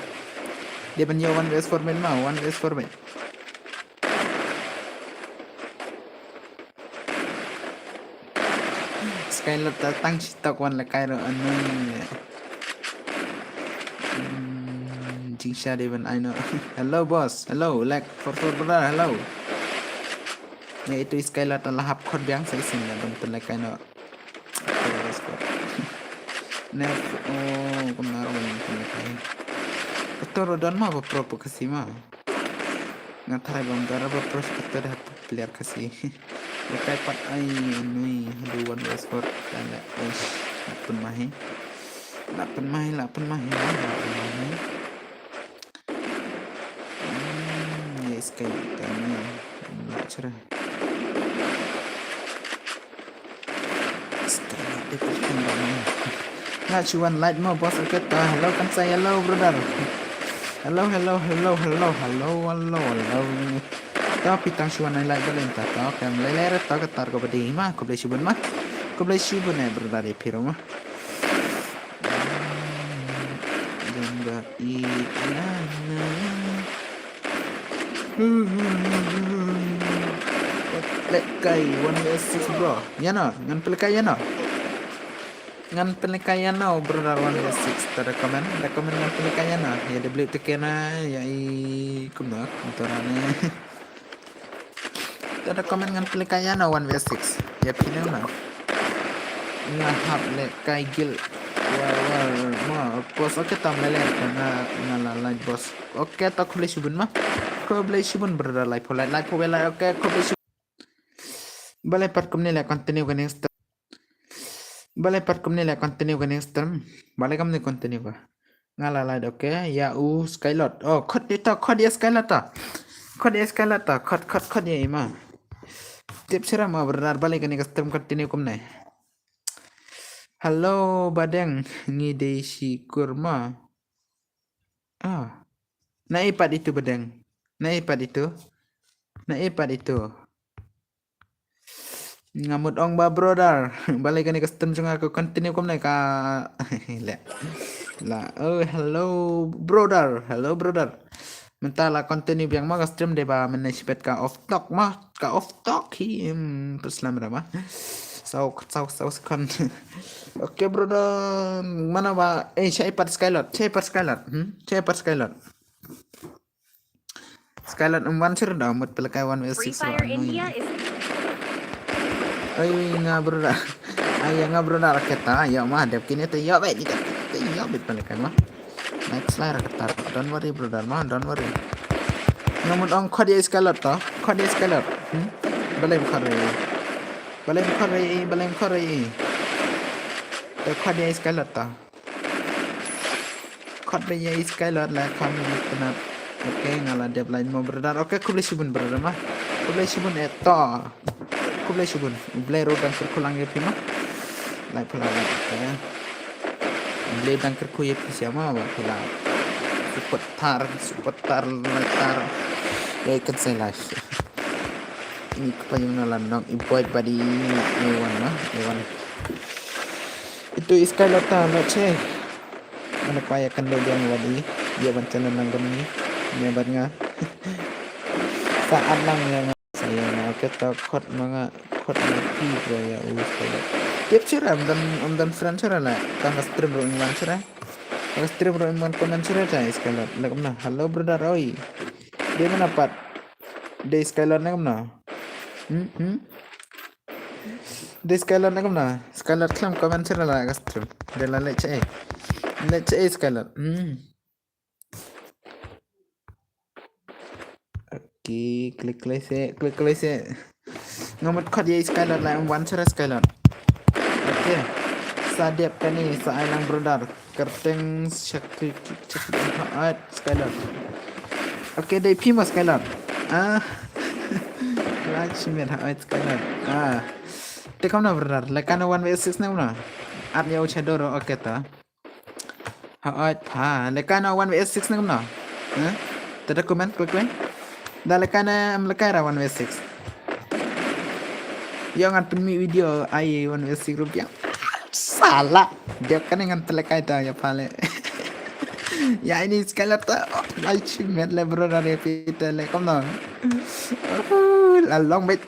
Dei ban ïoh one V S four mate ma, one V S four mate. Skylord ta tang shitok wan leh kai ro anui. Hmm, jingshisha dei ban ai no. Hello boss, hello, like for for brother, hello. Ïa itu Skylord ta la hap khot biang sa isin la ban pynleh kai no. Ne, oh, kumno ruh ban pynleh kai. Kato ruh don ma ba pro ba Khasi ma. Nga tharai ba ym don ruh ba pro shi kato da hap player Khasi. Leh kai pat ai nui haduh one V S four. Ka leh, eish, la pynmah hi. La pynmah hi, la pynmah hi, la pynmah hi. Hmm, yes, kai ta ni. La chra. Nga shu wan like mo boss, okay ta. Hello kan sa hello brother. Hello, hello, hello, hello, hello, hello, hello. Ta phi tang shu wan like ba lem ta. Ta kam lei lei ta ka tar ko ba dei ma. Khublei shibun ma. Khublei shibun eh brother eh phi ruh ma. Jong ba i na na. Leh kai one V S six bro. Ïa no, ngan pynleh kai ïa no. Ngan pynleh kai ïa no brother one V S six. Ta da comment, da comment ngan pynleh kai ïa no. Ïa W T K na, ïa i kumno, kumto na ne. Ta da comment ngan pynleh kai ïa no one V S six. Ïa phi ne na. Nga hap leh kai guild. War war ma pos, okay tam leh leh ka nga nga la like boss. Okay ta khublei shibun ma. Khublei shibun brother like for like, like for like, okay khublei shibun. Balei pat kumne leh continue kane ka stream. Balei pat kumne leh continue kane ka stream. Balei kumne continue ka. Nga la like, okay. Ïa u Skylord. Oh, khot ïa ta, khot ïa Skylord ta. Khot ïa Skylord ta, khot, khot, khot ïa i ma. Tip sira ma brother balei kane ka stream continue kumne. Hello Badeng, ngi dei shi kur ma. Ah. Na i pat itu Badeng. Na i pat itu. Na i pat itu. Nga mut ong ba brother. Balei kane ka stream jong nga ka continue kumne ka. Leh. La. Oh, hello brother. Hello brother. Mynta la continue biang ma ka stream dei ba mynne shibit ka off talk ma. Ka off talk hi. Hmm, pyslam ra ma. Saw, saw, saw second. Okay, brother. Mana ba? Eh, shaei pat Skylord? Shaei pat Skylord? Hmm? Shaei pat Skylord? Skylord um wan sir da mut pelakai one versus Free six Fire India is Ai nga brother. Ai nga brother kata ya ma dep kini te ya bet ni te ya bet pelakai ma. Next line kata. Don't worry brother ma, don't worry. Nga mut ong khot ya Skylord to. Khot ya Skylord. Hmm? Balem khot re. Balem khot re, balem khot re. Te khot ya Skylord to. Khot ba ya Skylord la kham ni tnat. Okay, nga la dep line mo brother. Okay, khublei shibun brother ma. Khublei shibun eh to. Khublei shibun. Blei ro dang kyrkhu lang ya phi ma. Lai phala lai. Okay. Blei dang kyrkhu ya phi siama ba phi la. Support tar, support tar, lai tar. Ya ikan saya live. Ini kepayung na la nong iboy badi iwan ma, iwan. Itu Skylord ta lo che. Mana paya kan lo yang wadi. Dia baca nang gani. Nia bad nga. Saat lang yang saya na kita khot manga khot mati bro ya us kala. Tiap sira amdan amdan friend sira la. Kang stream ro ingwan sira. Kang stream ro ingwan comment sira cha Skylord. Lek na hello brother oi. Dia mana pat? Dia Skylord na kamna? Hmm hmm. Dia Skylord na kamna? Skylord klam comment sira la ka stream. Dia la lek cha eh. Lek cha eh Skylord. Hmm. Okay, klik klik se, klik klik se. Nga mut khot ya Skylord la em wan sira Skylord. Okay. Sa dep kani sa ai lang brother. Kerteng shakri shakri hot Skylord. Okay, dei phi ma Skylord. Ah. Lak shimet hot Skylord. Ah. Te kamna brother, la kana one versus six na kamna? At ya u chadoro, okay ta. Hot pha, la kana one versus six na kamna? Huh? Te da comment klik klik. Da la kana am la kana one versus six. Ïa ngan pynmih video ai one versus six rupiah. Sala. Dia kan ngan telekai ta ya pale. Ya ini Skylord ta. Ai chimet le brother ya pita le kamna. La long bet.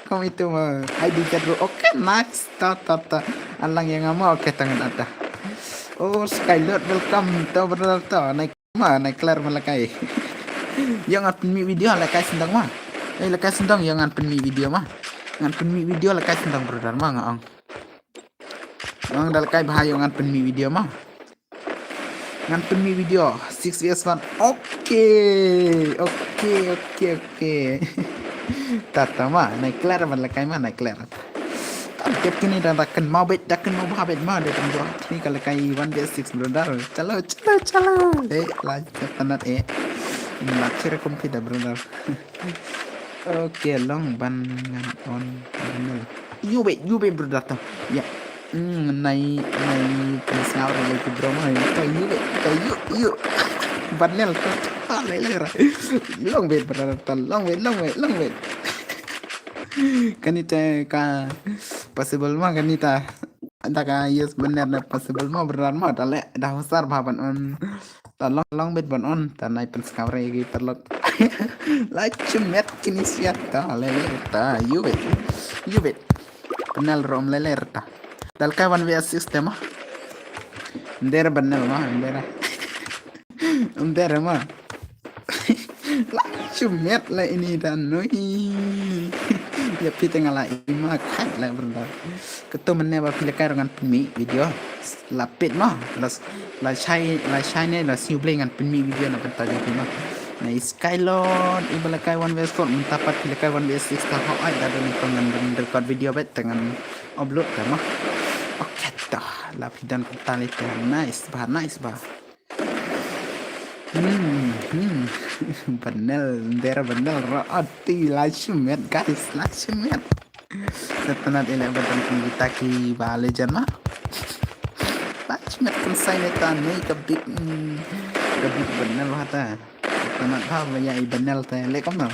Kom itu ma. Ai di chat ro. Okay, nice. Ta ta ta. Alang yang ama okay tangan ada. Oh, Skylord welcome. Ta brother ta. Naik ma, naik kelar malakai. Yang ngan pynmih video lakai sendang ma. Eh, lakai sendang yang ngan pynmih video ma. Ngan pynmih video lakai sendang brother ma nga ong. Ngan da lakai bha yang ngan pynmih video ma. Ngan pynmih video six versus one. Okay. Okay, okay, okay. Tata ma, naik kelar ma lakai ma, naik kelar. Tam tep kini da dakan mau bet, dakan mau bha bet ma, dakan bha. Ni ka lakai one versus six brother. Chalo, chalo, chalo. Eh, la tanat eh. Ini la kira kompida brother. Okay, long ban ngan on. Yu bet, yu bet brother ta. Ya. Hmm, nai nai pensar lagi bro ma. Ta yu bet, ta yu yu. Banel ta. Ah, lai lai ra. Long bet brother ta, long bet, long bet, long bet. Kanita ka possible ma kanita. Da ka yes bener na possible ma brother ma ta le da husar bha ban on. Ta long long bet ban on ta nai pynskawre gi parlok. La chimet kini siat ta le le ta yu bet. Yu bet. Penal rom le le ta. Dal kai one versus six te ma. Ndera banel ma ndera. Ndera ma. La chimet la ini ta noi. Ya pita nga la ima khat la brother. Ketu mene ba pila kai ngan pynmih video. La pit ma, la la shai la shai ne la siu blei ngan pynmih video na pynta jong phi ma. Na Skylord iba la kai one versus four mynta pat phi la kai one versus six ta hok ai da dei ko ngan record video bet ta ngan upload ta ma. Okay ta la phi dang pynta le ta nice ba nice ba. Hmm hmm. Banel der banel ro ati la shimet guys la shimet. Setenat ilek badan kita ki ba legend ma. Lach met kan sai ne ta ne ka big ka big banel hata. Setenat ha ba ya i banel ta le kam na.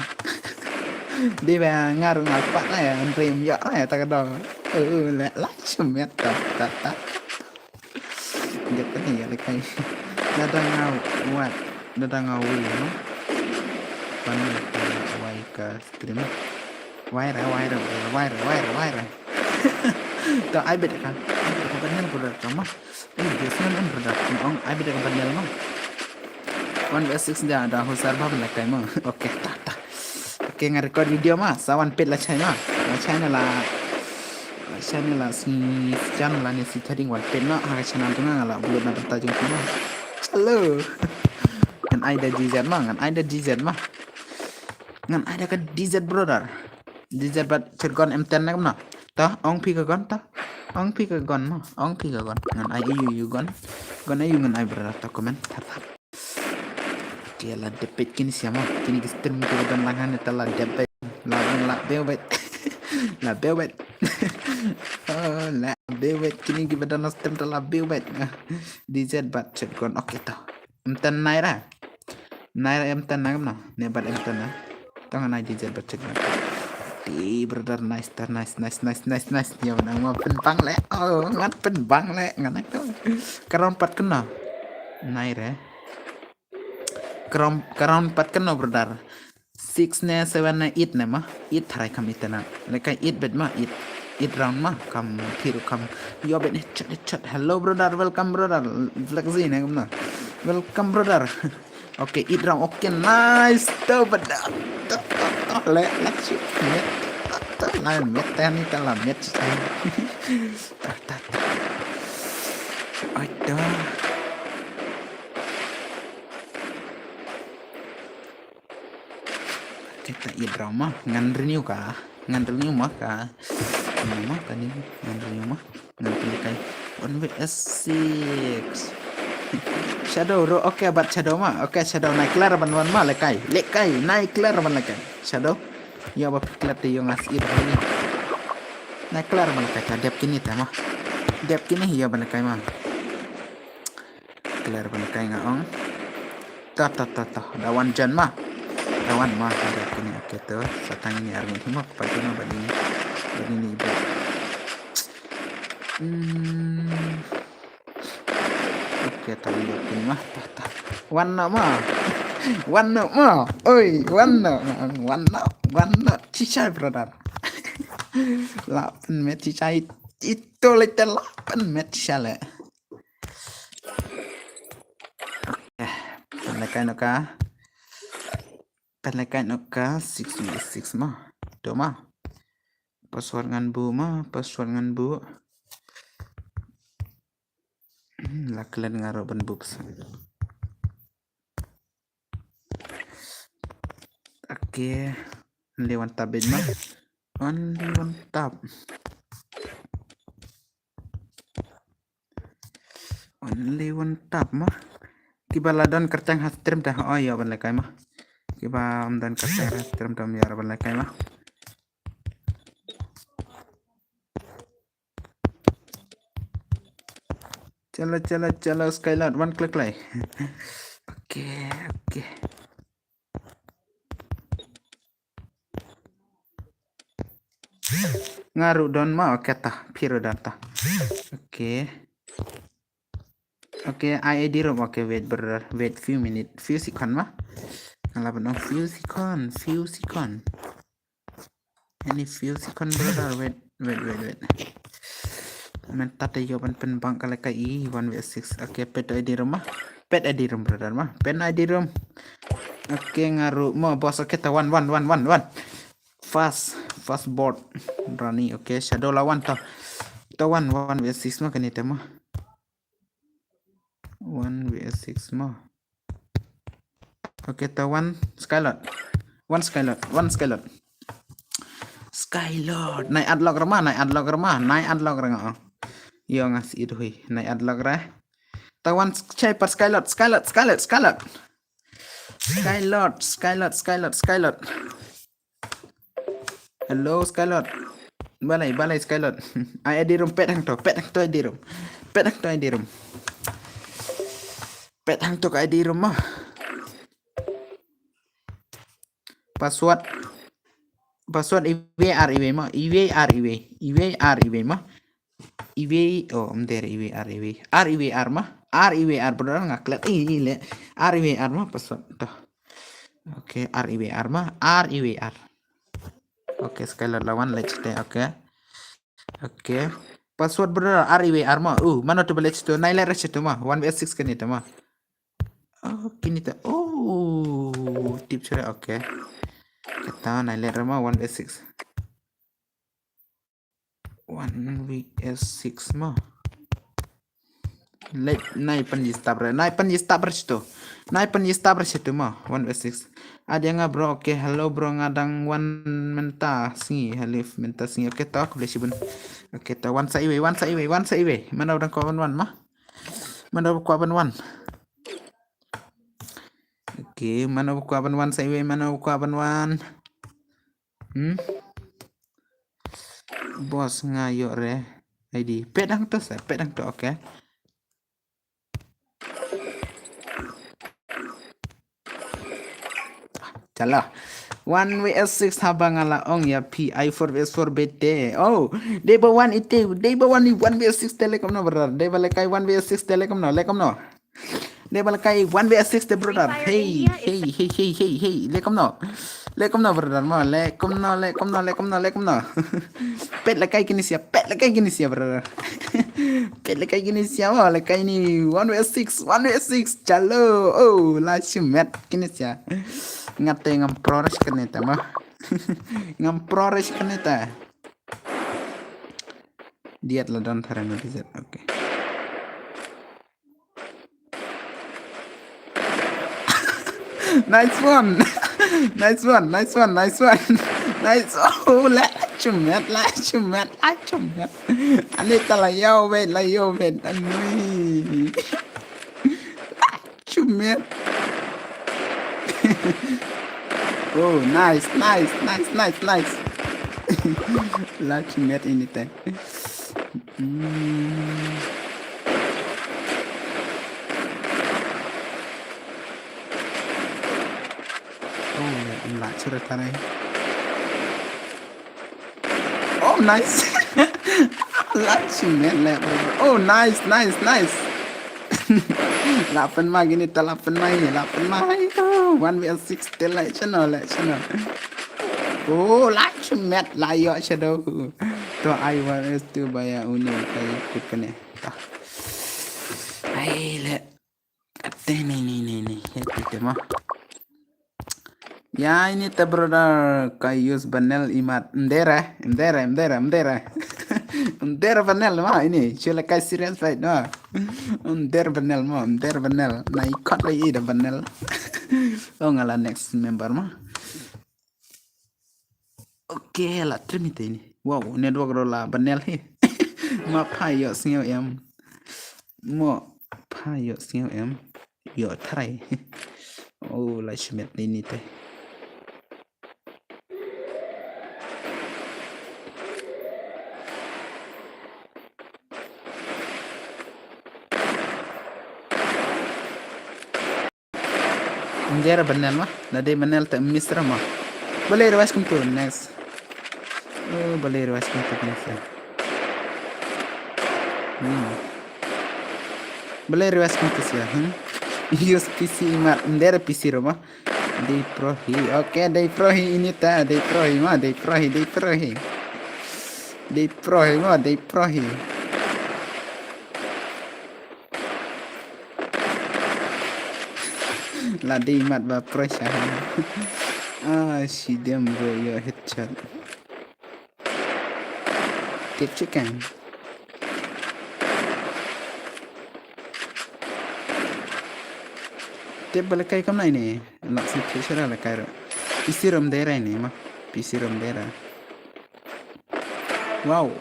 Di ba ngar ngar pat na ya rem ya na ya ta ka dong. Eh le lach met ta ta ta. Dia kan ya le kai. Dada ngau wat dada ngau wi no. Banel ta wai ka stream. Wai ra wai ra wai ra wai ra wai ra. Ta ai bet ka. Ai bet ka ban nang brother ka ma. Eh, dia sngam em brother. Ong ai bet ka ban nang ma. One versus six da da husar ba ban lakai ma. Okay, ta ta. Okay, nga record video ma. Sa wan pet la chai ma. La chai na la. La chai na la si chan la ne si thading wan pet na. Ha channel tu nga la upload na benta jong tu ma. Hello. Ngan ai da G Z ma, ngan ai da G Z ma. Ngan ai da ka D Z brother. D Z bad chirgon M ten na kumno. Ta ong phi ka gon ta. Ong phi ka gon ma, ong phi ka gon. Ngan ai yu yu gon. Gon ai yu ngan ai brother ta comment. Ta ta. Ke la dep bet kini siama. Kini ki stream ki don lang han ta la dep bet. La la beu bet. La beu bet. Oh, la beu bet kini ki don stream ta la beu bet. D Z bad chirgon. Okay ta. M ten nai ra. Nai ra M ten na kumno. Ne bad M ten na. Tang nai D Z bad chirgon. Di brother nice ta nice nice nice nice nice. Dia mana ma pen bang le. Oh, ngat pen bang le ngan ai to. Karon pat kena. Nai re. Karon karon pat kena brother. Six ne seven ne eight ne ma. Eight tharai kam eight na. Lekai eight bet ma eight. Eight round ma kam thiru kam. Yo bet ne chat chat. Hello brother, welcome brother. Flexi ne kumno. Welcome brother. Okay, eight round. Okay, nice. To beda. To to to le lak shi. Met. To to line met tani kala met shi. Ta ta ta. Ai da. Kita i drama ngan renew ka ngan renew ma ka. Ngan ma ka ni ngan renew ma ngan pilikai. One V S six. Shadow ro okay bat shadow ma okay shadow nai clear ban wan ma lekai lekai nai clear ban lekai shadow. Ya ba clear te yong as i drama ni. Nai clear ban lekai ta dep kini ta ma dep kini ya ban lekai ma. Clear ban kai nga ong. Ta ta ta ta. Da wan jan ma. Da wan ma. Da kini okay to. Satang ini arngut hima kepada ma bad ini. Bad ini ibu. Hmm. Okay, tali ini ma. Ta ta. Wan na ma. Wan na ma. Oi, wan na. Wan na. Wan na. Chichai brother. Lapan met chichai. Itu le lapan met chichai le. Pynlehkai noh ka. Pynlehkai noh ka six six ma. To ma. Password ngan buh ma, password ngan buh. Hmm, la klet nga ruh ban buh password. Okay. Only one tap bad ma. Only one tap. Only one tap ma. Kiba la don kyrteng ha stream ta. Oh ïa ban lehkai ma. Kiba ym don kyrteng ha stream ta ym ïa ban lehkai ma. Chalo chalo chalo Skylord one click lai. Okay okay. Nga ruh don ma, okay ta, phi ruh don ta. Okay. Okay, I A D room, okay, wait brother, wait few minute, few second ma. Nga la ban ong few second, few second. Any few second brother, wait, wait, wait, wait. Mynta te ïoh ban pynbang ka lehkai i one v six. Okay, pet I D room ma. Pet I D room brother ma. Pet I D room. Okay, nga ruh ma boss. Okay, ta one, one, one, one, one. Fast, fast board. Rani, okay, shadow lawan ta. Ta one, one v six ma kane te ma. One v six ma. Okay, ta one Skylord. One Skylord, one Skylord. Skylord, nai unlock ra ma, nai unlock ra ma, nai unlock ra nga. Ïoh nga sih ïa hui, nai unlock ra. Ta one chai pat Skylord, Skylord, Skylord, Skylord. Skylord, Skylord, Skylord, Skylord. Hello Skylord. Balai, balai Skylord. Ai I D room, pet hangto, pet hangto I D room. Pet hangto I D room. Pet hangto ka I D room ma. Password. Password iwei ar iwei ma. Iwei ar iwei. Iwei ar iwei ma. Iwei, oh, ym dei iwei ar iwei. Ar iwei ar ma. Ar iwei ar brother nga klet. Ih, le. Ar iwei ar ma password. To. Okay, ar iwei ar ma. Ar iwei ar. Okay, Skylord lawan, let's stay, okay. Okay. Password brother, ar iwei ar mo. Uh, mano te ba leh chetu, nai leh re chetu mo. One v six kane te mo. Oh, kini te. Oh, tip chere, okay. Kata nai leh re mo, one v six. One v six mo. Let nai pan yi stop re, nai pan yi stop re chetu. Nai pan yi stop re chetu mo, one v six. Adia nga bro, okay, hello bro, nga dang wan mynta sngi, hello mynta sngi. Okay, to, khublei shibun. Okay, to, wan sa iwei, wan sa iwei, wan sa iwei. Mano dang kwah ban wan mo? Mano kwah ban wan? Okay, mano kwah ban wan sa iwei, mano kwah ban wan? Hmm? Boss nga ïoh re I D. Pet dang to sa, pet dang to, okay. Chala. One v six haba nga la ong ïa phi ai four v four bete. Oh, dei ba wan ite, dei ba wan i one v six te leh kumno brother. Dei ba leh kai one v six te leh kumno, leh kumno. Dei ba leh kai one v six te brother. Hey, hey, hey, hey, hey, hey. Leh kumno. Leh kumno brother mo. Leh kumno, leh kumno, leh kumno, leh kumno. Pet leh kai kini sia, pet leh kai kini sia brother. Pet leh kai kini sia mo, leh kai ni one v six, one v six. Chalo. Oh, la shimet kini sia. Ngate ngam pro rush kane ta mo. Ngam pro rush kane ta. Diat la don thare na bizet. Okay. Nice one. Nice one, nice one, nice one. Nice. Oh, la chumet, la chumet, la chumet. Ani ta la yow wait, la yow wait. Ani. Chumet. Oh, nice, nice, nice, nice, nice. La chumet ini te. Hmm. Oh, la chura tare. Oh, nice. La chumet le. Oh, nice, nice, nice. La pen ma gini ta la pen ma hi, la pen ma hi. Oh, one v six te la chano, la chano. Oh, la chumet la yo shadow. To ai one v two ba ya uni kai kut kane. Ai le. Ate ni ni ni ni. Ate te mo. Ya ini te brother kai use banel imat. Mdera, mdera, mdera, mdera. Mdera banel mo ini. Chula kai serious fight mo. Mdera banel mo, mdera banel. Na ikot lagi ida banel. Oh, ngala next member mo. Okay, la trim ite ini. Wow, network ro la banel hi. Ma pha yo sngeo em. Mo pha yo sngeo em. Yo trai. Oh, la shimet ini te. Njera banel ma, na dei banel te misra ma. Balei request kum tu next. Oh, balei request kum tu next. Hmm. Balei request kum tu sia, hmm? Use P C mat, njera P C ro ma. Dei pro hi. Okay, dei pro hi ini ta, dei pro hi ma, dei pro hi, dei pro hi. Dei pro hi ma, dei pro hi. La dei mat ba pressure. Ah, shi dem bro, yo headshot. Tip chicken. Tip ba leh kai kam nai ne. Lak si tip shara leh kai ro. P C rom dei rai ne ma. P C rom dei rai. Wow.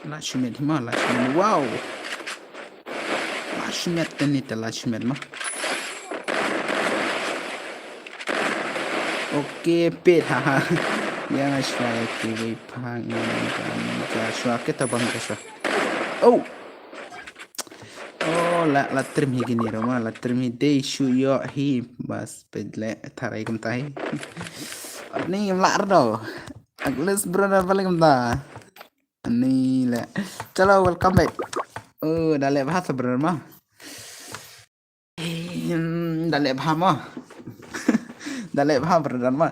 La shimet hi ma, la shimet. Wow. La shimet te ni te la shimet ma. Okay, pet ha ha. Yang a shwa ya ki wei pang ka shwa ke ta bang ka shwa. Oh. Oh, la la trim hi gini ro ma, la trim hi dei shu yo hi bas. Pet le tharai kumta hi. Ni lar do. Agles brother balik kumta. Ni le. Chalo, welcome back. Oh, da le bha sa brother ma. Hmm, da le bha ma. Da le bha brother ma.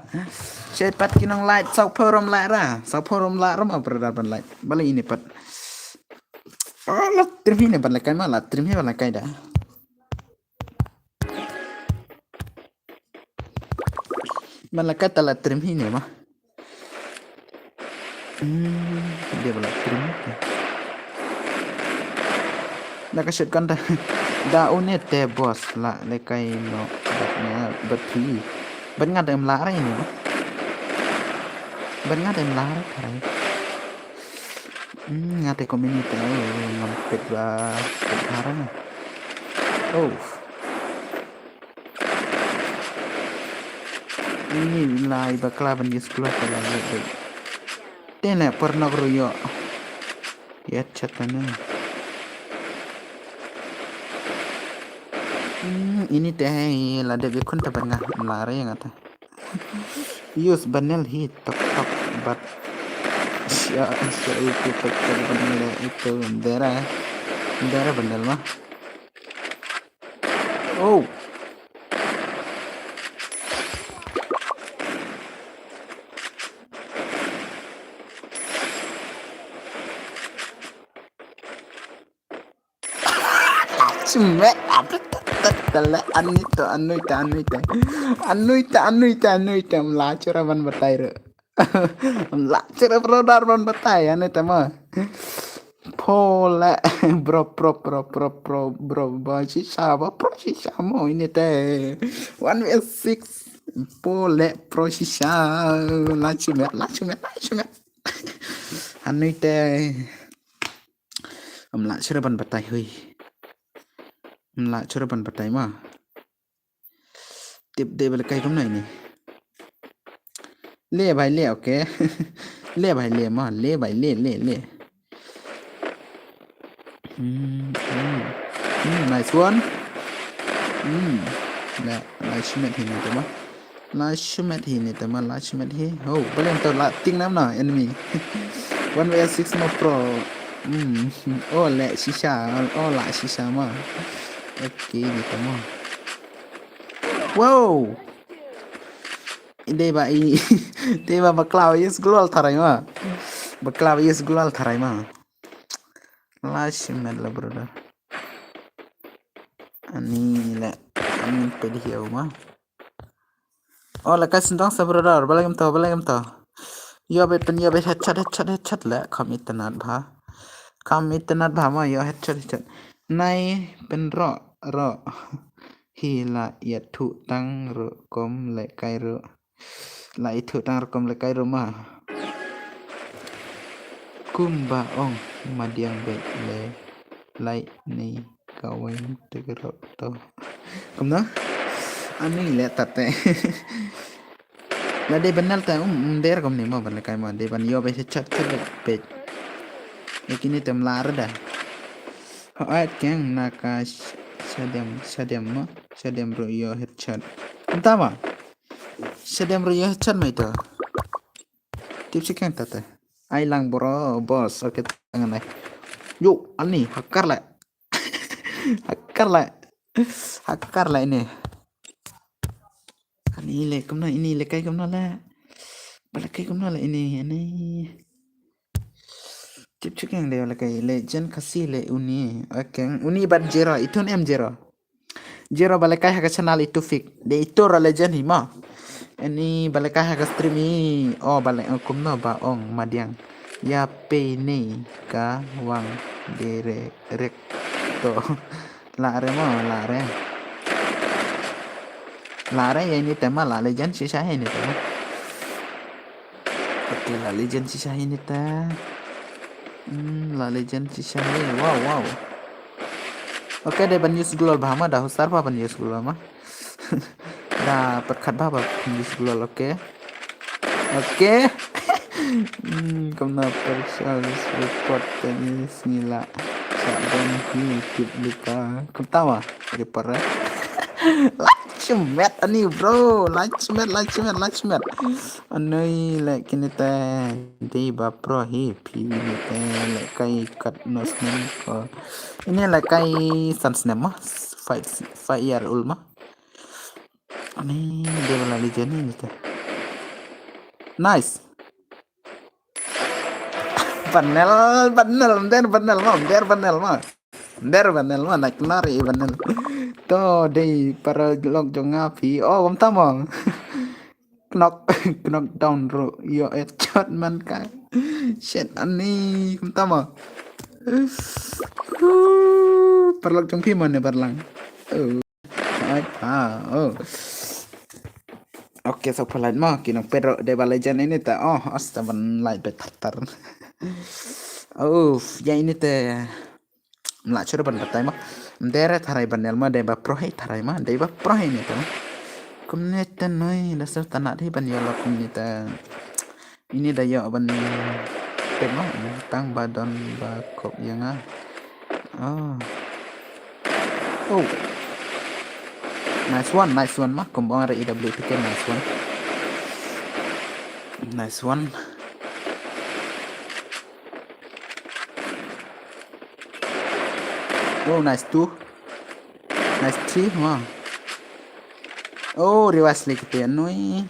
Che pat ki nong like, saw phew rum like ra. Saw phew rum like ra ma brother ban like. Balei ine pat. Oh, la trim hi ne ban like kai ma, la trim hi ban like kai da. Ban like kai ta la trim hi ne ma. Hmm, dia ba la trim. Da ka shotgun da. Da une te boss la le kai no. Bat nga bat phi. Bat nga da em la rai ne. Bat nga da em la rai karai. Hmm, nga te community ngam pet ba pet harang. Oh. Ini lai bakla ban use glove la le. Tene pernah ruyo. Ya chat ne. Hmm, ini te hai la de bikun ta ban nga lare nga ta. Use banel hi tok tok bat. Sha sha itu tok tok banel itu dera. Dera banel mah. Oh. Cuma apa tele anuita anuita anuita anuita anuita anuita melacur ban batai re. Melacur brother ban batai anuita mah. Pole bro bro bro bro bro bro ba shisha ba pro shisha mo ini te one v six pole pro shisha lachumet lachumet lachumet anui te am lachure ban batai hui am lachure ban batai ma. Tip de bel kai kumno ini. Le bhai le, okay. Le bhai le ma, le bhai le, le, le. Hmm, hmm. Hmm, nice one. Hmm. La, la shimet hi ni tama. La shimet hi ni tama, la shimet hi. Oh, balen to la ting nam na enemy. One v six mo pro. Hmm. Oh, le shisha. Oh, la shisha ma. Okay, ni tama. Wow. Inde ba i te ba bakla yes glol tharai ma. Bakla yes glol tharai ma. La shimet la brother. Ani le ani pedi hiau ma. Oh la kas ndong sa brother, balagam to, balagam to. Yo bet pen yo bet headshot headshot headshot le kam itanat bha. Kam itanat bha ma yo headshot headshot. Nai pen ro ro. Hi la yathu tang ro kom le kai ro. La ithu tang rukom le kai ruma. Kumba ong madiang bet le lai ni kaweng tegerok to. Kumno? Ani le tate. La de benal ta um der kom ni mo ban le kai mo de ban yo be chat chat bet. Ekini tem lar da. Ho at keng naka sadem sadem mo sadem ro yo headshot. Entama. Sadem ro yo chan mai to. Tip si kang tata. Ai lang bro boss. Okay tangan ai. Yo ani hakar la. Hakar la. Hakar la ini. Ani le kumna ini le kai kumna la. Bala kai kumna la ini ini. Tip si kang de bala kai le jan kasi le uni. Okay uni bat zero itun em zero. Zero balekai ha ka channel itu fik. De itu ra legend hi ma. Ini balekai ha ka stream hi. Oh bale oh, kumno ba ong madiang. Ya pe ni ka wang de re rek to. La re ma la re. La re ya ini tema la legend shisha ini tema. Okay, la legend shisha ini ta. Hmm, la legend shisha ini. Wow, wow. Okay, de ban use glol ba ma da husar ba ban use glol ma. Da perkat ba ba ban use glol, okay. Okay. Hmm, kumna persa report tani sngila. Sa ban hi tip luka. Kumtawa report. Lachimet ani bro, lachimet lachimet lachimet. Anoi le kini te dei ba pro hi phi ni te le kai kat no snem ko. Ini le kai san snem ma five five year old ma. Ani dei ba la legend ni te. Nice. Banel, banel, ym der banel ma, ym der banel ma. Ym der banel ma, nak nari banel. To dei paralok jong nga phi. Oh, kumta mo. Knock, knock down ro. Yo, eh, shot man ka. Shit, ani, kumta mo. Paralok jong phi mo ne barlang. Oh. Ai, ah, oh. Okay, so polite mo, ki nang pero de ba legend ini ta. Oh, asta ban light bet tar. Oh, ya ini te. Mla chura ban batai mo. Ym der tharai banel mo, de ba pro hei tharai mo, de ba pro hei ni ta mo. Kumne te noi, la sa tanat hi ban yolo kumne te. Ini da yo ban pek mo, tang ba don ba kop ya nga. Oh. Oh. Nice one, nice one ma. Kumbang re E W P K, nice one. Nice one. Oh, nice two. Nice three ma. Oh, reverse lagi kita ya, noi.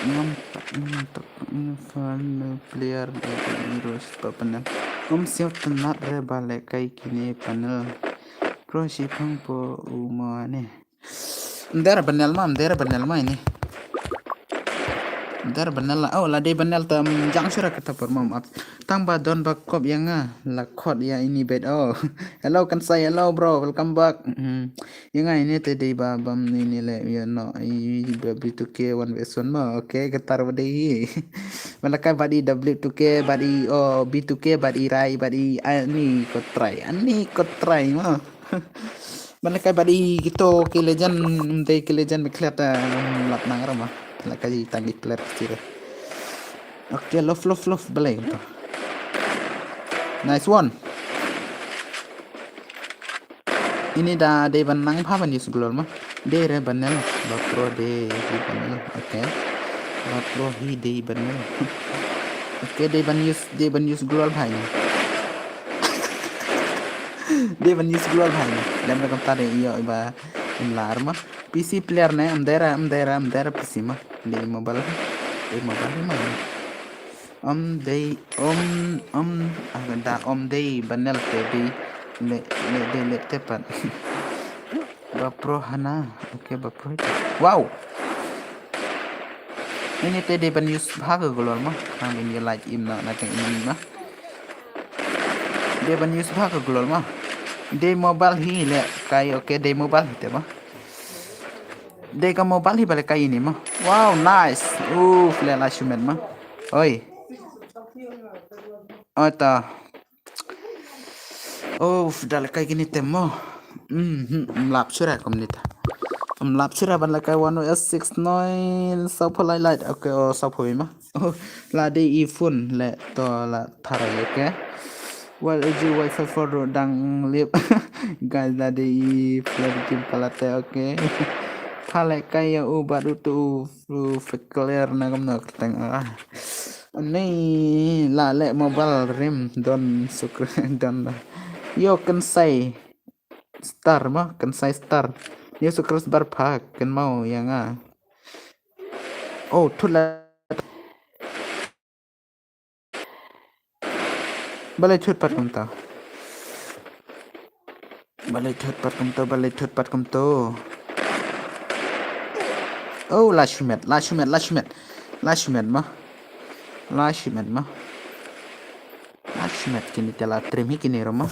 Nampak, nampak, nampak, player dari Rus pa panel. Om siap tenat re balik kai kini panel. Pro si pang po uma ne. Ym der banel ma, ym der banel ma ini. Ym der banel la, oh, la dei banel tam jang sura kata por mam ap. Tang ba don ba kop ya nga, la khot ya ini bet, oh. Hello, Kansai, hello, bro, welcome back. Hmm. Ya nga ini te dei ba bam ini le, you know, i, i, B two K one versus one ma, okay, kata ba dei. Malakai bad i W two K, bad i, oh, B two K, bad i Rai, bad i, ani ko try, ani ko try ma. Ban lehkai bad i kito ki legend, ym dei ki legend ba klet, ym lap nang ra ma. Lehkai tang ki player ki sira. Okay, love, love, love, balei kumta. Nice one. Ini da dei ban nang bha ban use glor ma. Dei re banel, ba pro dei hi banel. Okay. Ba pro hi dei banel. Okay, dei ban use, dei ban use glor bha ini. Dei ban use glor bha ini. Lem da kumta dei ïoh ba lar ma. P C player ne, ym dei ra, ym dei ra, ym dei ra P C ma. Dei mobile. Dei mobile ma. Ym dei, ym, ym, ah, da ym dei banel te dei le, le, dei le te pat. Ba pro hana. Okay, ba pro. Wow. Ini te dei ban use bha ka glor ma. Hang ini light im na, na ka ini ma. Dei ban use bha ka glor ma. Dei mobile hi lehkai, okay, dei mobile hi te ma. Dei ka mobile hi ba lehkai ini ma. Wow, nice. Uf, leh la shu met ma. Oi. Oi ta. Uf, da lehkai kini te mo. Hmm, hmm, ym lap shuh ra kumne ta. Ym lap shuh ra ban lehkai one S six nine, saw phew lai light. Okay, oh, saw phew ma. Oh, la dei i phone leh to la tharai, okay. What is you wait for, for dang lip. Guys, la dei i player game pala te, okay. Pha lehkai ïa u bad uto u, u fake clear na kumno kyrteng, ah. Ani la leh mobile rim don sukr don. Yo Kansai Star ma, Kansai Star. Yo sukr bar pha kynmaw ïa nga. Oh, thut la. Balei thut pat kumta. Balei thut pat kumta, balei thut pat kumta. Oh, la shu met, la shu met, la shu met. La shu met ma. La shu met ma. La shu met kini te la trim hi kini ruh ma.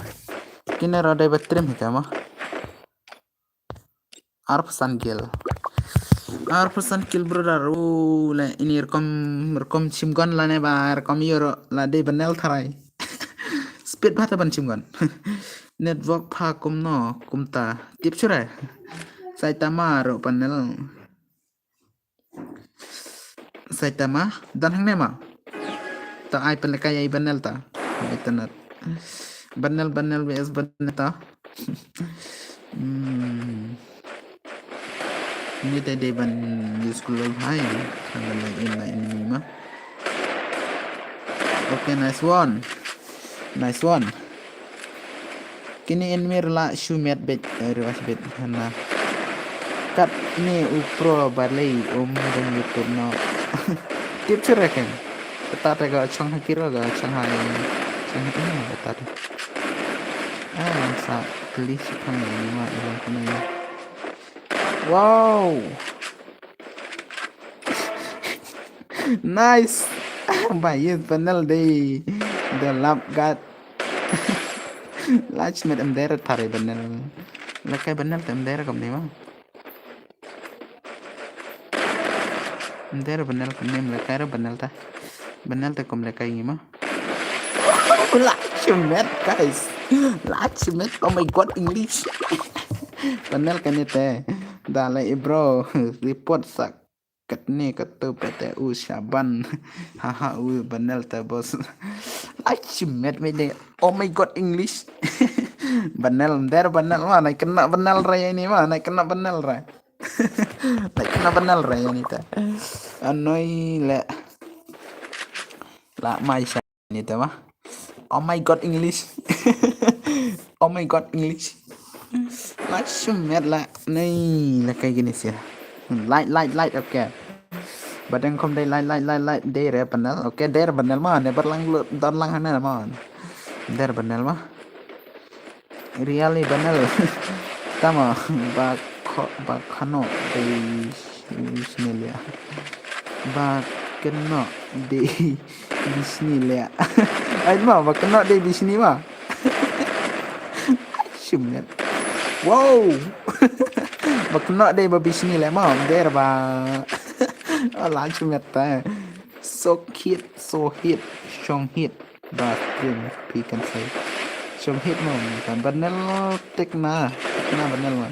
Kini ruh dei ba trim hi te ma. Arphew san kill. Arphew san kill, brother. U le ini rukom, rukom shim gun lane ba rukom ïoh ruh la dei banel tharai. Speed bha te ban shim gun. Network pha kumno kumta. Tip shuh re. Saitama ruh panel. Saitama, don hangne ma. Ta ai pynlehkai ïa i banel ta. Internet. Banel, banel, V S banel ta. Hmm. Ini te dei ban use glor bha. Hang ban leh in na enemy ma. Okay, nice one. Nice one. Kini enemy ruh la shu met beit, eh, ruh la shu met hana. Katne u pro balei um jong YouTube no. Tip sure kan. Kata te ga chang ha kiro ga chang ha chang ha ina kata te. Ah, sa kli si pang ni ma ilang kuna ni. Wow. Nice. Ba yes banal dei. The lap gat. Lach met em der thare banal. Lakai banal tem der kam ni ma. Em der banal kam ni lakai ra banal ta. Banal ta kom lakai ni ma. Lach met guys. Lach met, oh my god, English. Banal kan ni te. Dale bro. Report sak. Katne katu pete u shaban. Haha u banal ta boss. Lach met me de. Oh my god, English. Banal der banal ma nai kena banal ra ya ni ma nai kena banal ra. Nai kena banal ra ya ni ta. Anoi le. La mai sha ni ta ma. Oh my god, English. Oh my god, English. Lach met la ni lakai gini sia. Light, light, light, okay. Badang kom dei light, light, light, light. Dei re banal. Okay, dei re banal ma. Never lang lu don lang hana ma. Dei re banal ma. Really banal. Tama ba ko ba kano dei sini le. Ba kano dei bisni le. Ai ma ba kano dei bisni ma. Shumet. Wow. Ba kano dei ba bisni le ma der ba. Ala shumet ta. So cute, so hit, shong hit. Ba prim pi kan sai. Shong hit mo kan banal tekna. Tekna banal ma.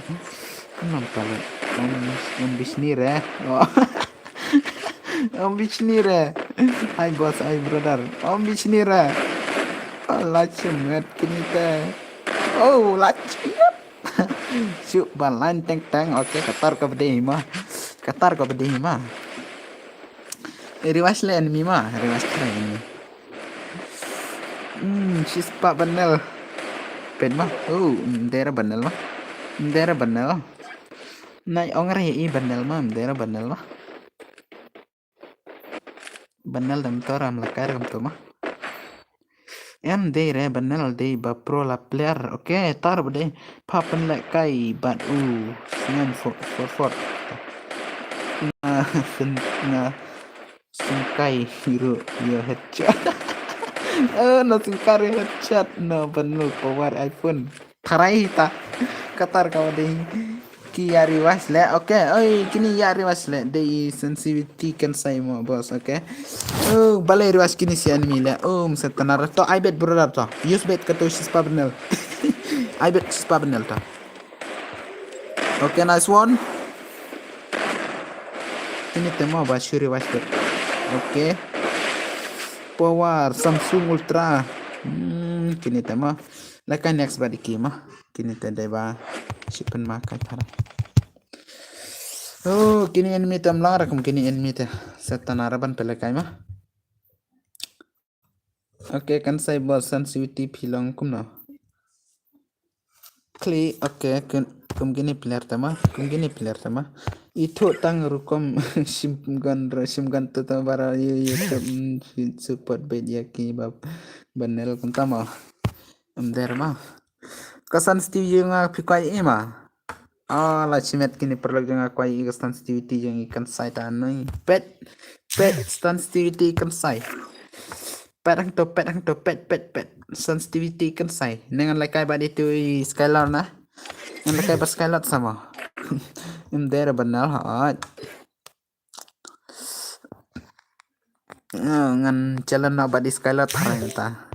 Nam pala. Om om bisni re. Oh. Om bisni re. Hi boss, hi brother. Om bisni re. Oh, lach met kini te. Oh, lach. Shu ba line teng teng. Okay, katar ka bede ma. Katar ka bede ma. Revive le enemy ma. Revive le enemy. Hmm, shispah banal. Pet ma. Oh, dera banal ma. Dera banal. Nai ong re i banal ma. Dera banal ma. Banal dam toram la kar kam to ma. Em dei re banal dei ba pro la player. Okay, tar ba dei. Papen le kai bat u. Singan for for for. Nga sen nga singkai hero yo headshot. Oh no singkai headshot no banal power iPhone. Tharai ta. Katar ka dei. Ki ya revive le. Okay. Oi, kini ya revive le. Dei sensitivity kan sai mo boss. Okay. Oh, balai revive kini si enemy le. Oh, masa tanar to I bet brother to. Use bet kato shispah banal. I bet shispah banal to. Okay, nice one. Kini te mo ba shu revive bet. Okay. Power Samsung Ultra. Hmm, kini te mo. Lakai next ba diki ma. Kini te dei ba. Shipen ma kai tara. Oh, kini enemy te mlang rakum kini enemy te. Setana raban pele kai ma. Okay, kan sai bol sensitivity pilong kumno. Kli, okay, kum kini player te ma. Kum kini player te ma. Itu tang rukom shimgan shimgan tu tu bara yu yu support bet ya ki bab. Banel kum tama. Em der ma. Kasan Steve yung a pikwai ima. Ah, la chimet kini perlok jong a kwai i ka sensitivity jong i kan sai ta noi. Pet. Pet sensitivity kan sai. Pet ang to pet ang to pet pet pet. Sensitivity kan sai. Nengan lekai ba ditu i Skylar na. Ngan lekai ba Skylar sama. Em der banal ha. Ngan challenge na ba di Skylar tharang ta.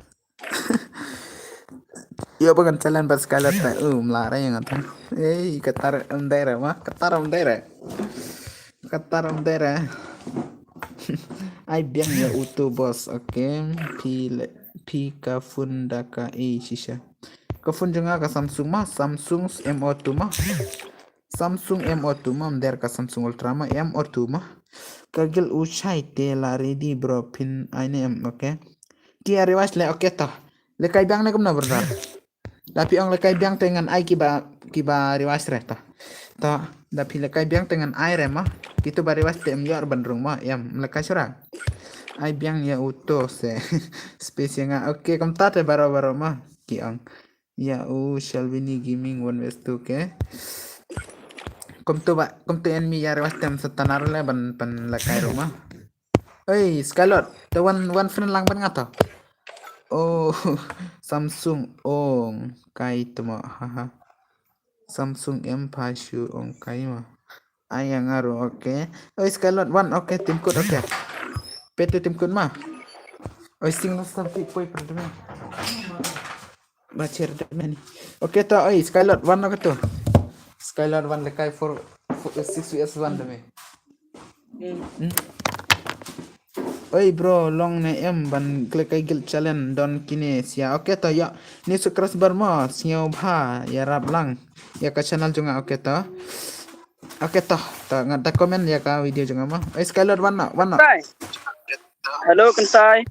Yo ba ngan challenge ba Skylar ta. Um la ra yang ta. Ei katar em dai ra ma, katar em dai ra. Katar em dai ra. Ai biang ya utu boss. Okay. Pi le pi ka phone da ka e shisha. Ka phone jong nga ka Samsung ma, Samsung M O two ma. Samsung M O two ma, mder ka Samsung Ultra ma, M O two ma. Ka gil u chai te la ready bro pin aine em, okay. Ki a revive le, okay to. Le kai biang ne kumna brother. Tapi ong le kai biang te ngan ai ki ba ki ba revive re to. To. Da phi lehkai biang te ngan ai re ma. Kito ba request te em ïoh ban rung ma. Em lehkai shuwa. Ai biang ïa uto se. Space ïa nga. Okay, kumta te baroh baroh ma. Ki ong. Ïa u Shalvini Gaming one west two, okay. Kumto ba, kumto en mi ïa request te em sa tanar le ban, ban lehkai ruh ma. Oi, Skylord, te wan, wan friend lang ban nga to. Oh, Samsung ong kai te ma, haha. Samsung em pha shu ong kai ma. Ai ïa nga ruh, okay. Oi, Skylord wan, okay, tim kut, okay. Pete tim kut ma. Oi, sing na sam ti poi perdeme. Ba cher de me ni. Okay to, oi, Skylord wan, okay to. Skylord wan lehkai four, four, six U S one de me. Hmm. Oi bro, long ne em ban klik ai guild challenge don kine sia. Okay to, ïa. Ni su cross bar mo, sngewbha ïarap lang ïa ka channel jong nga, okay to. Okay to, to nga da comment ïa ka video jong nga mo. Oi, Skylord wan noh, wan noh. Kyntai. Hello, Kyntai.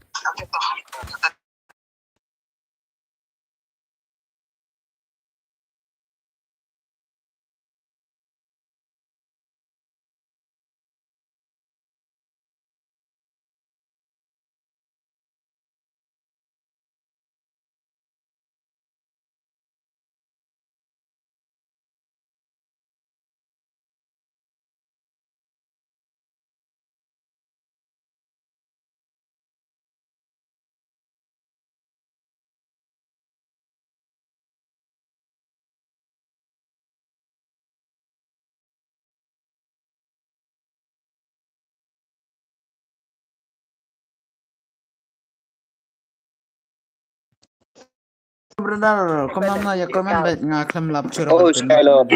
Brother, comment na, ïa comment bad nga khlem lap chura. Oh, Skylord.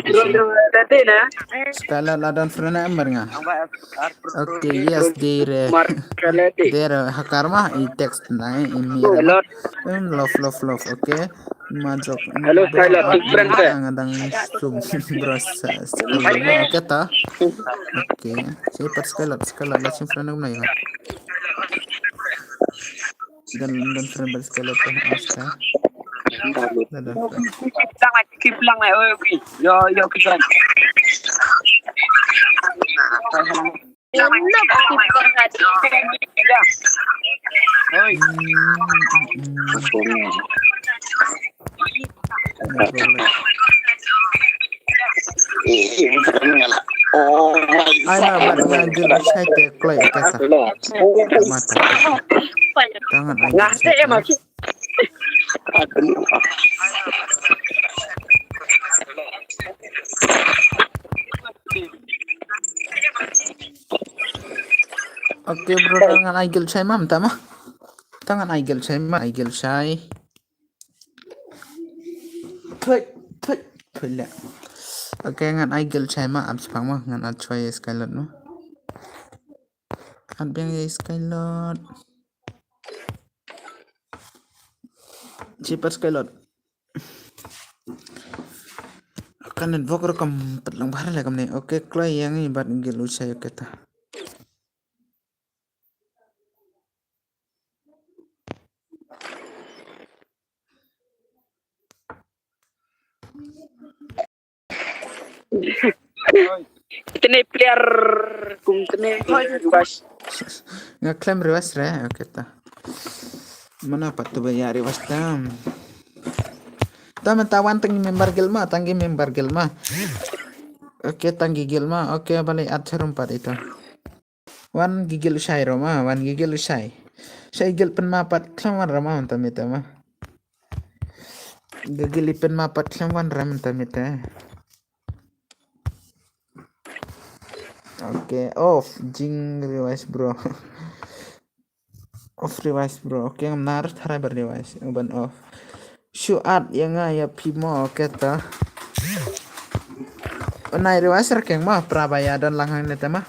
Skylord la don friend em bad nga. Okay, yes, dei re. Dei re hakar ma i text na i mi. Em love, love, love, okay. Ma jok. Hello, Skylord, friend. Nga dang sum bro sa. Okay ta. Okay. Siapa Skylord, Skylord la sim friend na ïa. Dan, dan friend bad Skylord tu, awas ta. Dan, dan friend. Keep lang, keep lang, eh, oi, oi. Yo, yo, keep lang. Oi. Hmm, hmm, hmm. Ai na bad nga guild u shai te kloi ata sa. Mata. Tangan ai guild shai te. Okay bro, tangan ai guild shai ma, mata ma. Tangan ai guild shai ma, ai guild shai. Put, put, put la. Okay, ngan ai guild shai ma, ap spang ma, ngan ai shai Skylord ma. At biang ïa Skylord. Cheaper Skylord. Kan network ruh kam pat lang bha le kamne. Okay, kloi ïa ngi bad guild u shai, okay ta. Itne player kum itne bas. Nga khlem request re, okay ta. Mana pat tu ba ïa request tam. Ta mynta wan tang member guild ma, tang member guild ma. Okay, tang guild ma. Okay, balei at harum pat ita. Wan guild u shai ruh ma, wan guild u shai. Shai guild pynma pat khlem wan ruh ma mynta mynta ma. Guild pynma pat khlem wan ruh mynta mynta. Okay, off jing request bro. Off request bro. Okay, ngam nar tharai ba request ban off. Shu at ïa nga ïa phi mo, okay ta. Nai request ra keng ma, pra ba ïa don lang hangne te ma.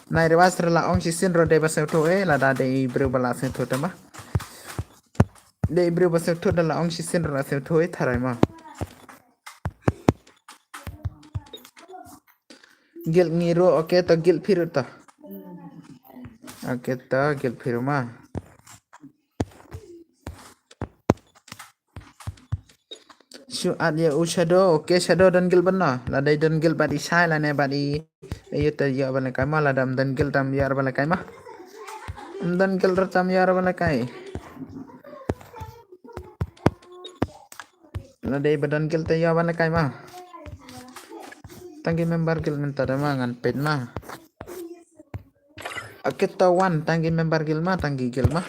Nai request ra la ong shisien ruh dei ba sngewthuh eh, lada dei briew ba la sngewthuh te ma. Dei briew ba sngewthuh da la ong shisien ruh la sngewthuh eh, tharai ma. Guild ngi ruh, okay ta, guild phi ruh ta. Okay ta, guild phi ruh ma. Shu add ïa u Shadow. Okay, Shadow don guild ban no. Lada don guild bad i Shai lane bad i. Ïa te ïa ban lehkai ma, lada don guild tam ïa ban lehkai ma. Don guild tam ïa ban lehkai. Lada ba don guild te ïa ban lehkai ma. Tang ki member guild mynta da ma ngan peit ma. Kita wan tang ki member guild ma, tang ki guild ma.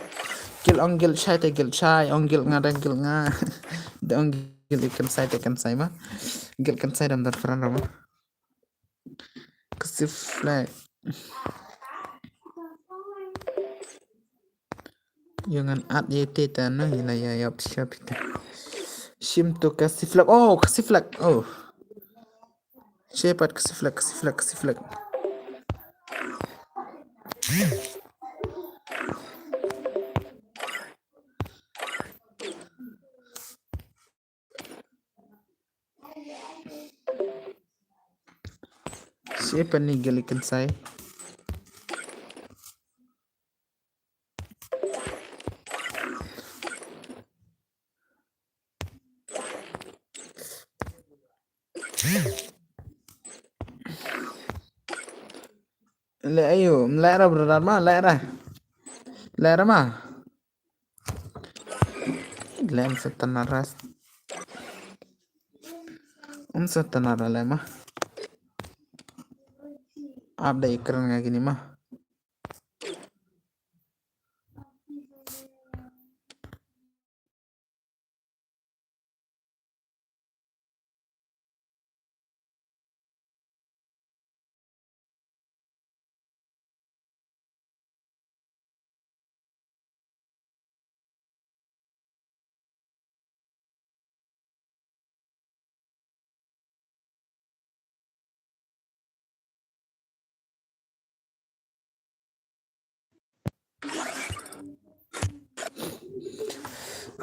Guild ong guild Shai te guild Shai, ong guild nga te guild nga. Da ong guild Kynsai te Kynsai ma. Guild Kynsai dam dar fran ma. Kasi flag. Ïa ngan add ïa te ta na ïa na ïa ïa pisa pita. Shim to kasi flag. Oh, kasi flag. Oh. Shepherd kasi flag, kasi flag, kasi flag. Siapa ni gali Kynsai? Le ayo, le ra brother ma, le ra. Le ra ma. Glen Satanara. Um Satanara le ma. Update kren nga kini ma.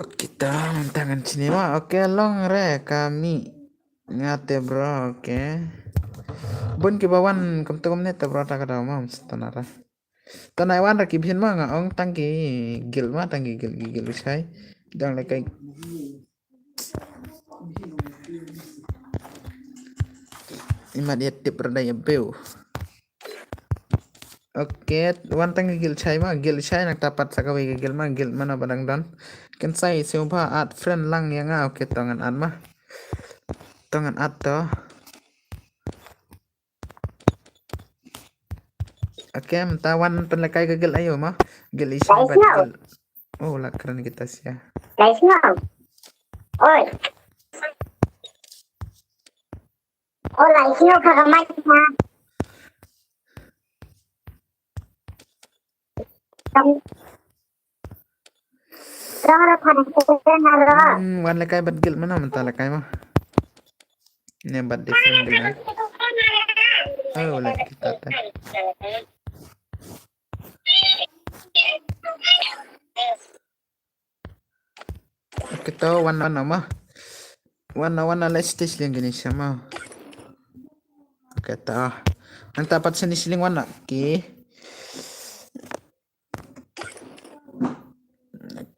Okay, ta mynta ngan shim ma. Okay, long re kami. Nga te bro, okay. Bun kiba wan kumta kumne te bro ta ka daw ma, mesti tana ra. Tana wan ra ki bhin ma nga ong tang ki guild ma, tang ki guild, ki guild Shai. Dang le kai. Imat ïa tip ra dai ïa beu. Okay, wan tang ki guild Shai ma, guild Shai nang ta pat sa kawei ka guild ma, guild mano ba dang don. Kynsai sngewbha add friend lang ïa nga, okay, to ngan add ma. To ngan add to. Okay, mynta wan pynlehkai ka guild ayo ma. Guild i Shai bad guild. Oh, la kren kita sia. Guys, no. Oi. Hola, hijos, jamás. Hmm, wan lehkai bad guild mano mynta lehkai ma. Ne bad different guild na. Oh, lehkai kita te. Kita wan wan ma. Wan wan lehkai stage leng kini sama. Kita. Anta pat sini siling wan ki.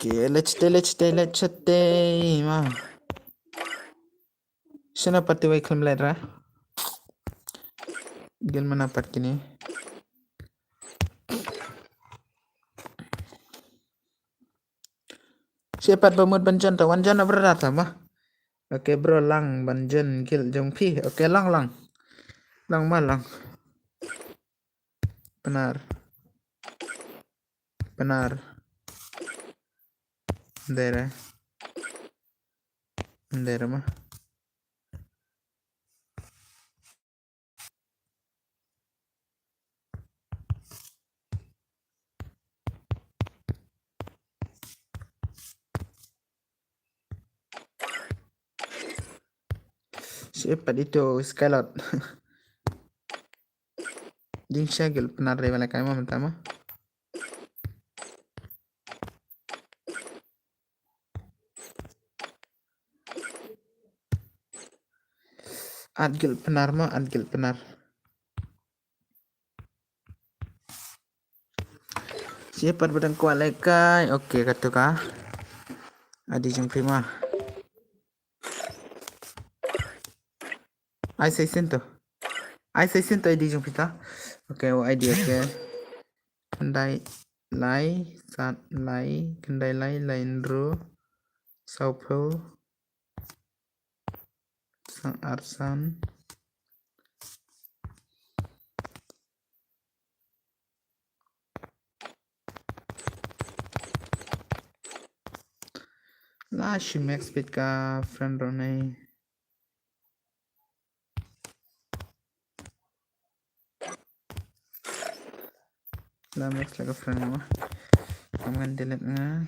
Okay, let's stay, let's stay, let's stay ma. Sina pati wai khlem lehkai ra. Guild mano pat kini. Siapa ba mut ban jon ta wan jon na brother ta ma. Okay bro, lang ban jon guild jong phi. Okay, lang lang. Lang ma lang. Benar. Benar. Ndera. Ndera ma. Siapa itu Skylord? Jingshagil pynare bala kai ma mynta ma. At gil pynare ma, at gil pynare. Siapa ba dang kwah lehkai? Okay, katu ka. Adi jingpima. Ai sa shisien to. Ai sa shisien to I D jong phi ta. Okay, oh, I D, okay. Khyndai lai, san lai, khyndai lai, lai hynriew, saw phew, san ar san. La shi max peit ka friend ruh ne. La max la ka friend mo. Kam ngan delete nga.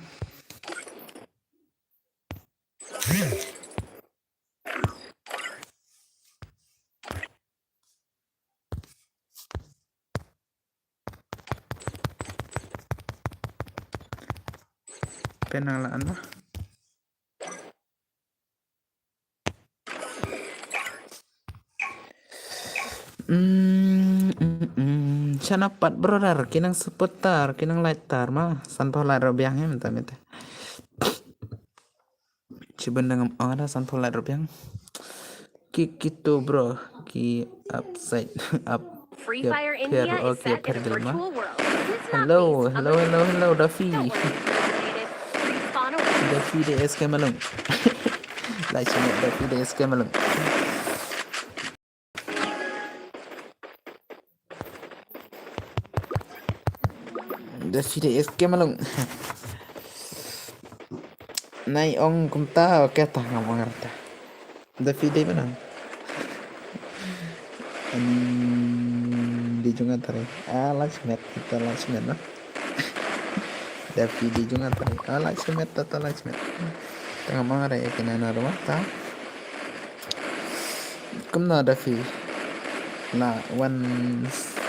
Pynang la an ba. Mm, mm, mm. Shano pat brother, ki nang support tar, ki nang like tar ma. San phew like ruh biang hi mynta mynta. Shibun dang ong ada san phew like ruh biang. Ki kito bro, ki upside up. Free Fire India is set in a virtual world. Hello, hello, hello, hello, Duffy. Duffy de S K Malung. Like sini Duffy de S K Malung. Duffy de S K Malung. Nai ong kumta, okay ta ngam ong arta. Duffy de mana? Ani di junga tari. Ah, last match kita last match na. Duffy di junga tari. Ah, last match ta last match. Tengah mangare kena na rumah ta. Kumno Duffy? La wan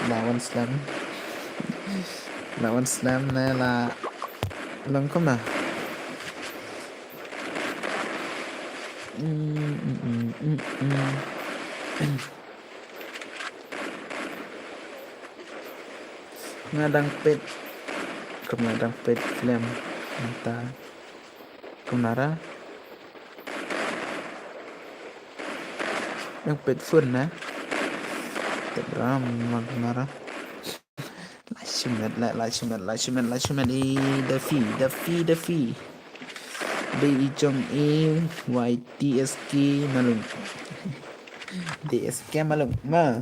la wan slam. La wan slam ne la long kumno? Mm, mm, mm, mm, mm. Nga dang peit. Kumno dang peit film. Nta. Kumno ra. Dang peit phone na. Tep ram kumno ra. Lashmet la lashmet lashmet lashmet i Duffy Duffy Duffy. Dei i jong i Y T S K Malung. D S K Malung ma.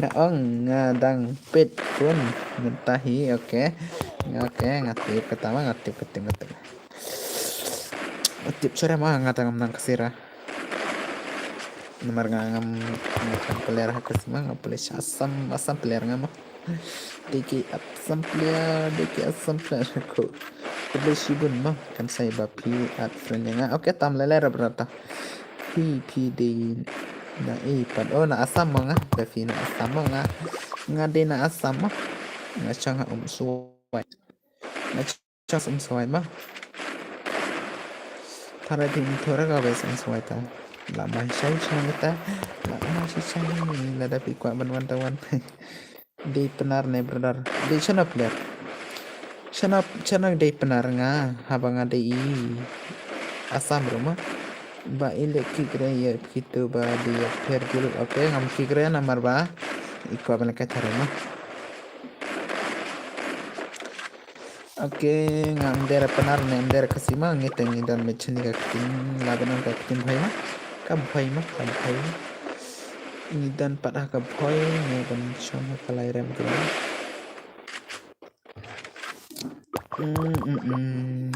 Nga ong nga dang peit phone mynta hi, okay. Nga, okay, nga tip kata ma, nga tip, nga tip, nga tip. Nga tip shuwa ma, nga tang ngam nang ksira. Namar nga ngam, nga kam player ha ka sima, nga player Assam, Assam player nga ma. Dei ki Assam player, dei ki Assam player ko. Ka dei shibun ma, kan sa i ba phi add friend ïa nga. Okay, tam lei lei ra brata. Phi, phi dei na ei pat. Oh, na Assam ma nga. Ba phi na Assam ma nga. Nga dei na Assam ma. Nga shong ha Umswai. Nga shong ha Umswai ma. Tharai phi ym thoh ra ka ba Umswai ta. La ma shai shong ita. La ma shai shong lada phi kwah ban wan ta wan. Dei Pnar ne brother. Dei shano player. Shano, shano dei Pnar nga. Haba nga dei i Assam ruh ma. Ba i leh kick re ïa kito ba dei ïa pher julu. Okay, ngam kick re namar ba i kwah ban leh ka thare ma. Okay, ngam dei re Pnar ne ngam dei re Khasi ma, ngi te ngi don beit shane ka ktien, la ban ong ka ktien Bhoi ma. Ka Bhoi ma, ka Bhoi ma. Ngi don pat ha ka Bhoi, ngi don shong ha ka Lairem ka. Mm, mm, mm.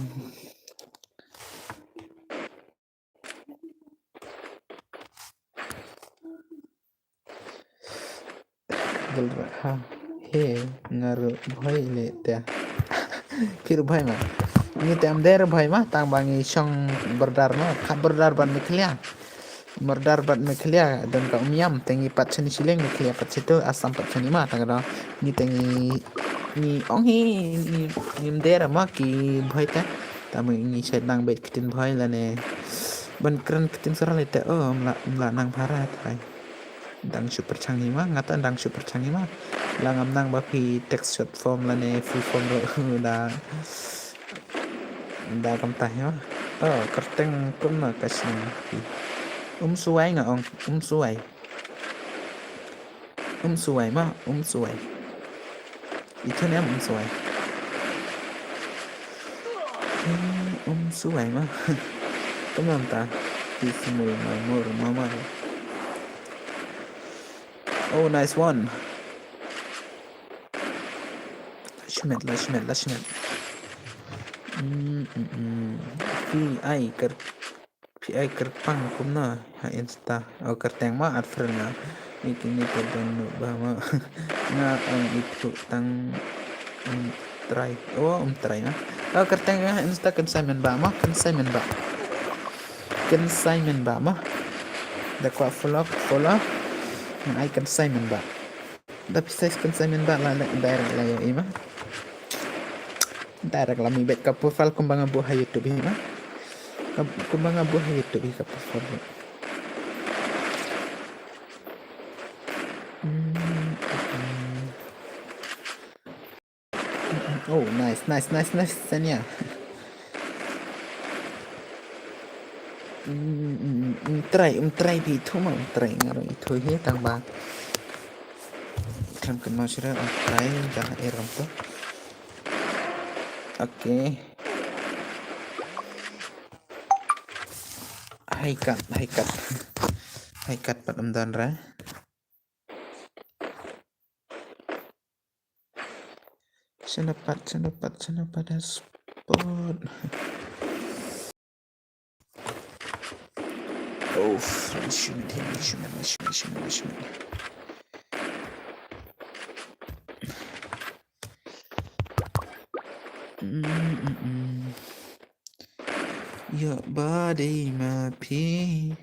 Gel ha he nga ruh Bhoi le te. Phi ruh Bhoi ma. Ngi te ngam dei re Bhoi ma, tang ba ngi shong border ma, ka border bad Meghalaya. Border bad Meghalaya don ka Umiam, te ngi pat shane shiliang, Meghalaya pat shato, Assam pat shane ma, tang ka dang ngi te ngi, ngi ong hi, ngi, ngim dei re ma ki Bhoi te. Tang ba ngi shait nang beit ktien Bhoi lane ban kren ktien Sora le te, oh, mla, mla nang phara te. Dang shu pyrshang hi ma, nga te dang shu pyrshang hi ma. La ngam nang ba phi text short form lane full form ruh da, da kumta hi ma. Oh, kyrteng kumno ka shnong phi? Um Suwai nga ong, Um Suwai. Um Suwai ma, Um Suwai. Itu ne Um Suwai. Hmm, Um Suwai ma. Come on ta. Peaceful, my more, mama. Oh, nice one. Lashmet, lashmet, lashmet. Hmm, hmm, hmm. Phi ai kar, phi ai kyrpang kumno ha Insta. Oh, kyrteng ma at friend nga. Ni kini te don nu ba ma. Nga ang itu tang, um, try. Oh, um, try na. Oh, kyrteng ha Insta kan Simon ba ma, kan Simon ba. Kan Simon ba ma. Da kwah follow, follow. Nga ai kan Simon ba. Da phi size kan Simon ba la, la, direct la ïohi ma. Direct la mi bet ka profile kumba nga buh ha YouTube hi ma. Ka, kumba nga buh ha YouTube hi ka profile. Hmm, hmm. Oh, nice, nice, nice, nice, Sanya. Hmm, hmm, hmm, hmm, try, hmm, try phi itu ma, hmm, try nga ruh itu hi tang ba. Khlem kynmaw shuh ruh, hmm, try, jangan error tu. Okay. High cut, high cut. High cut pat ym don re. Shano pat, shano pat, shano pat ha spot. Oh, shimit, shimit, shimit, shimit, shimit. Mm, mm, mm. Your body, my pee.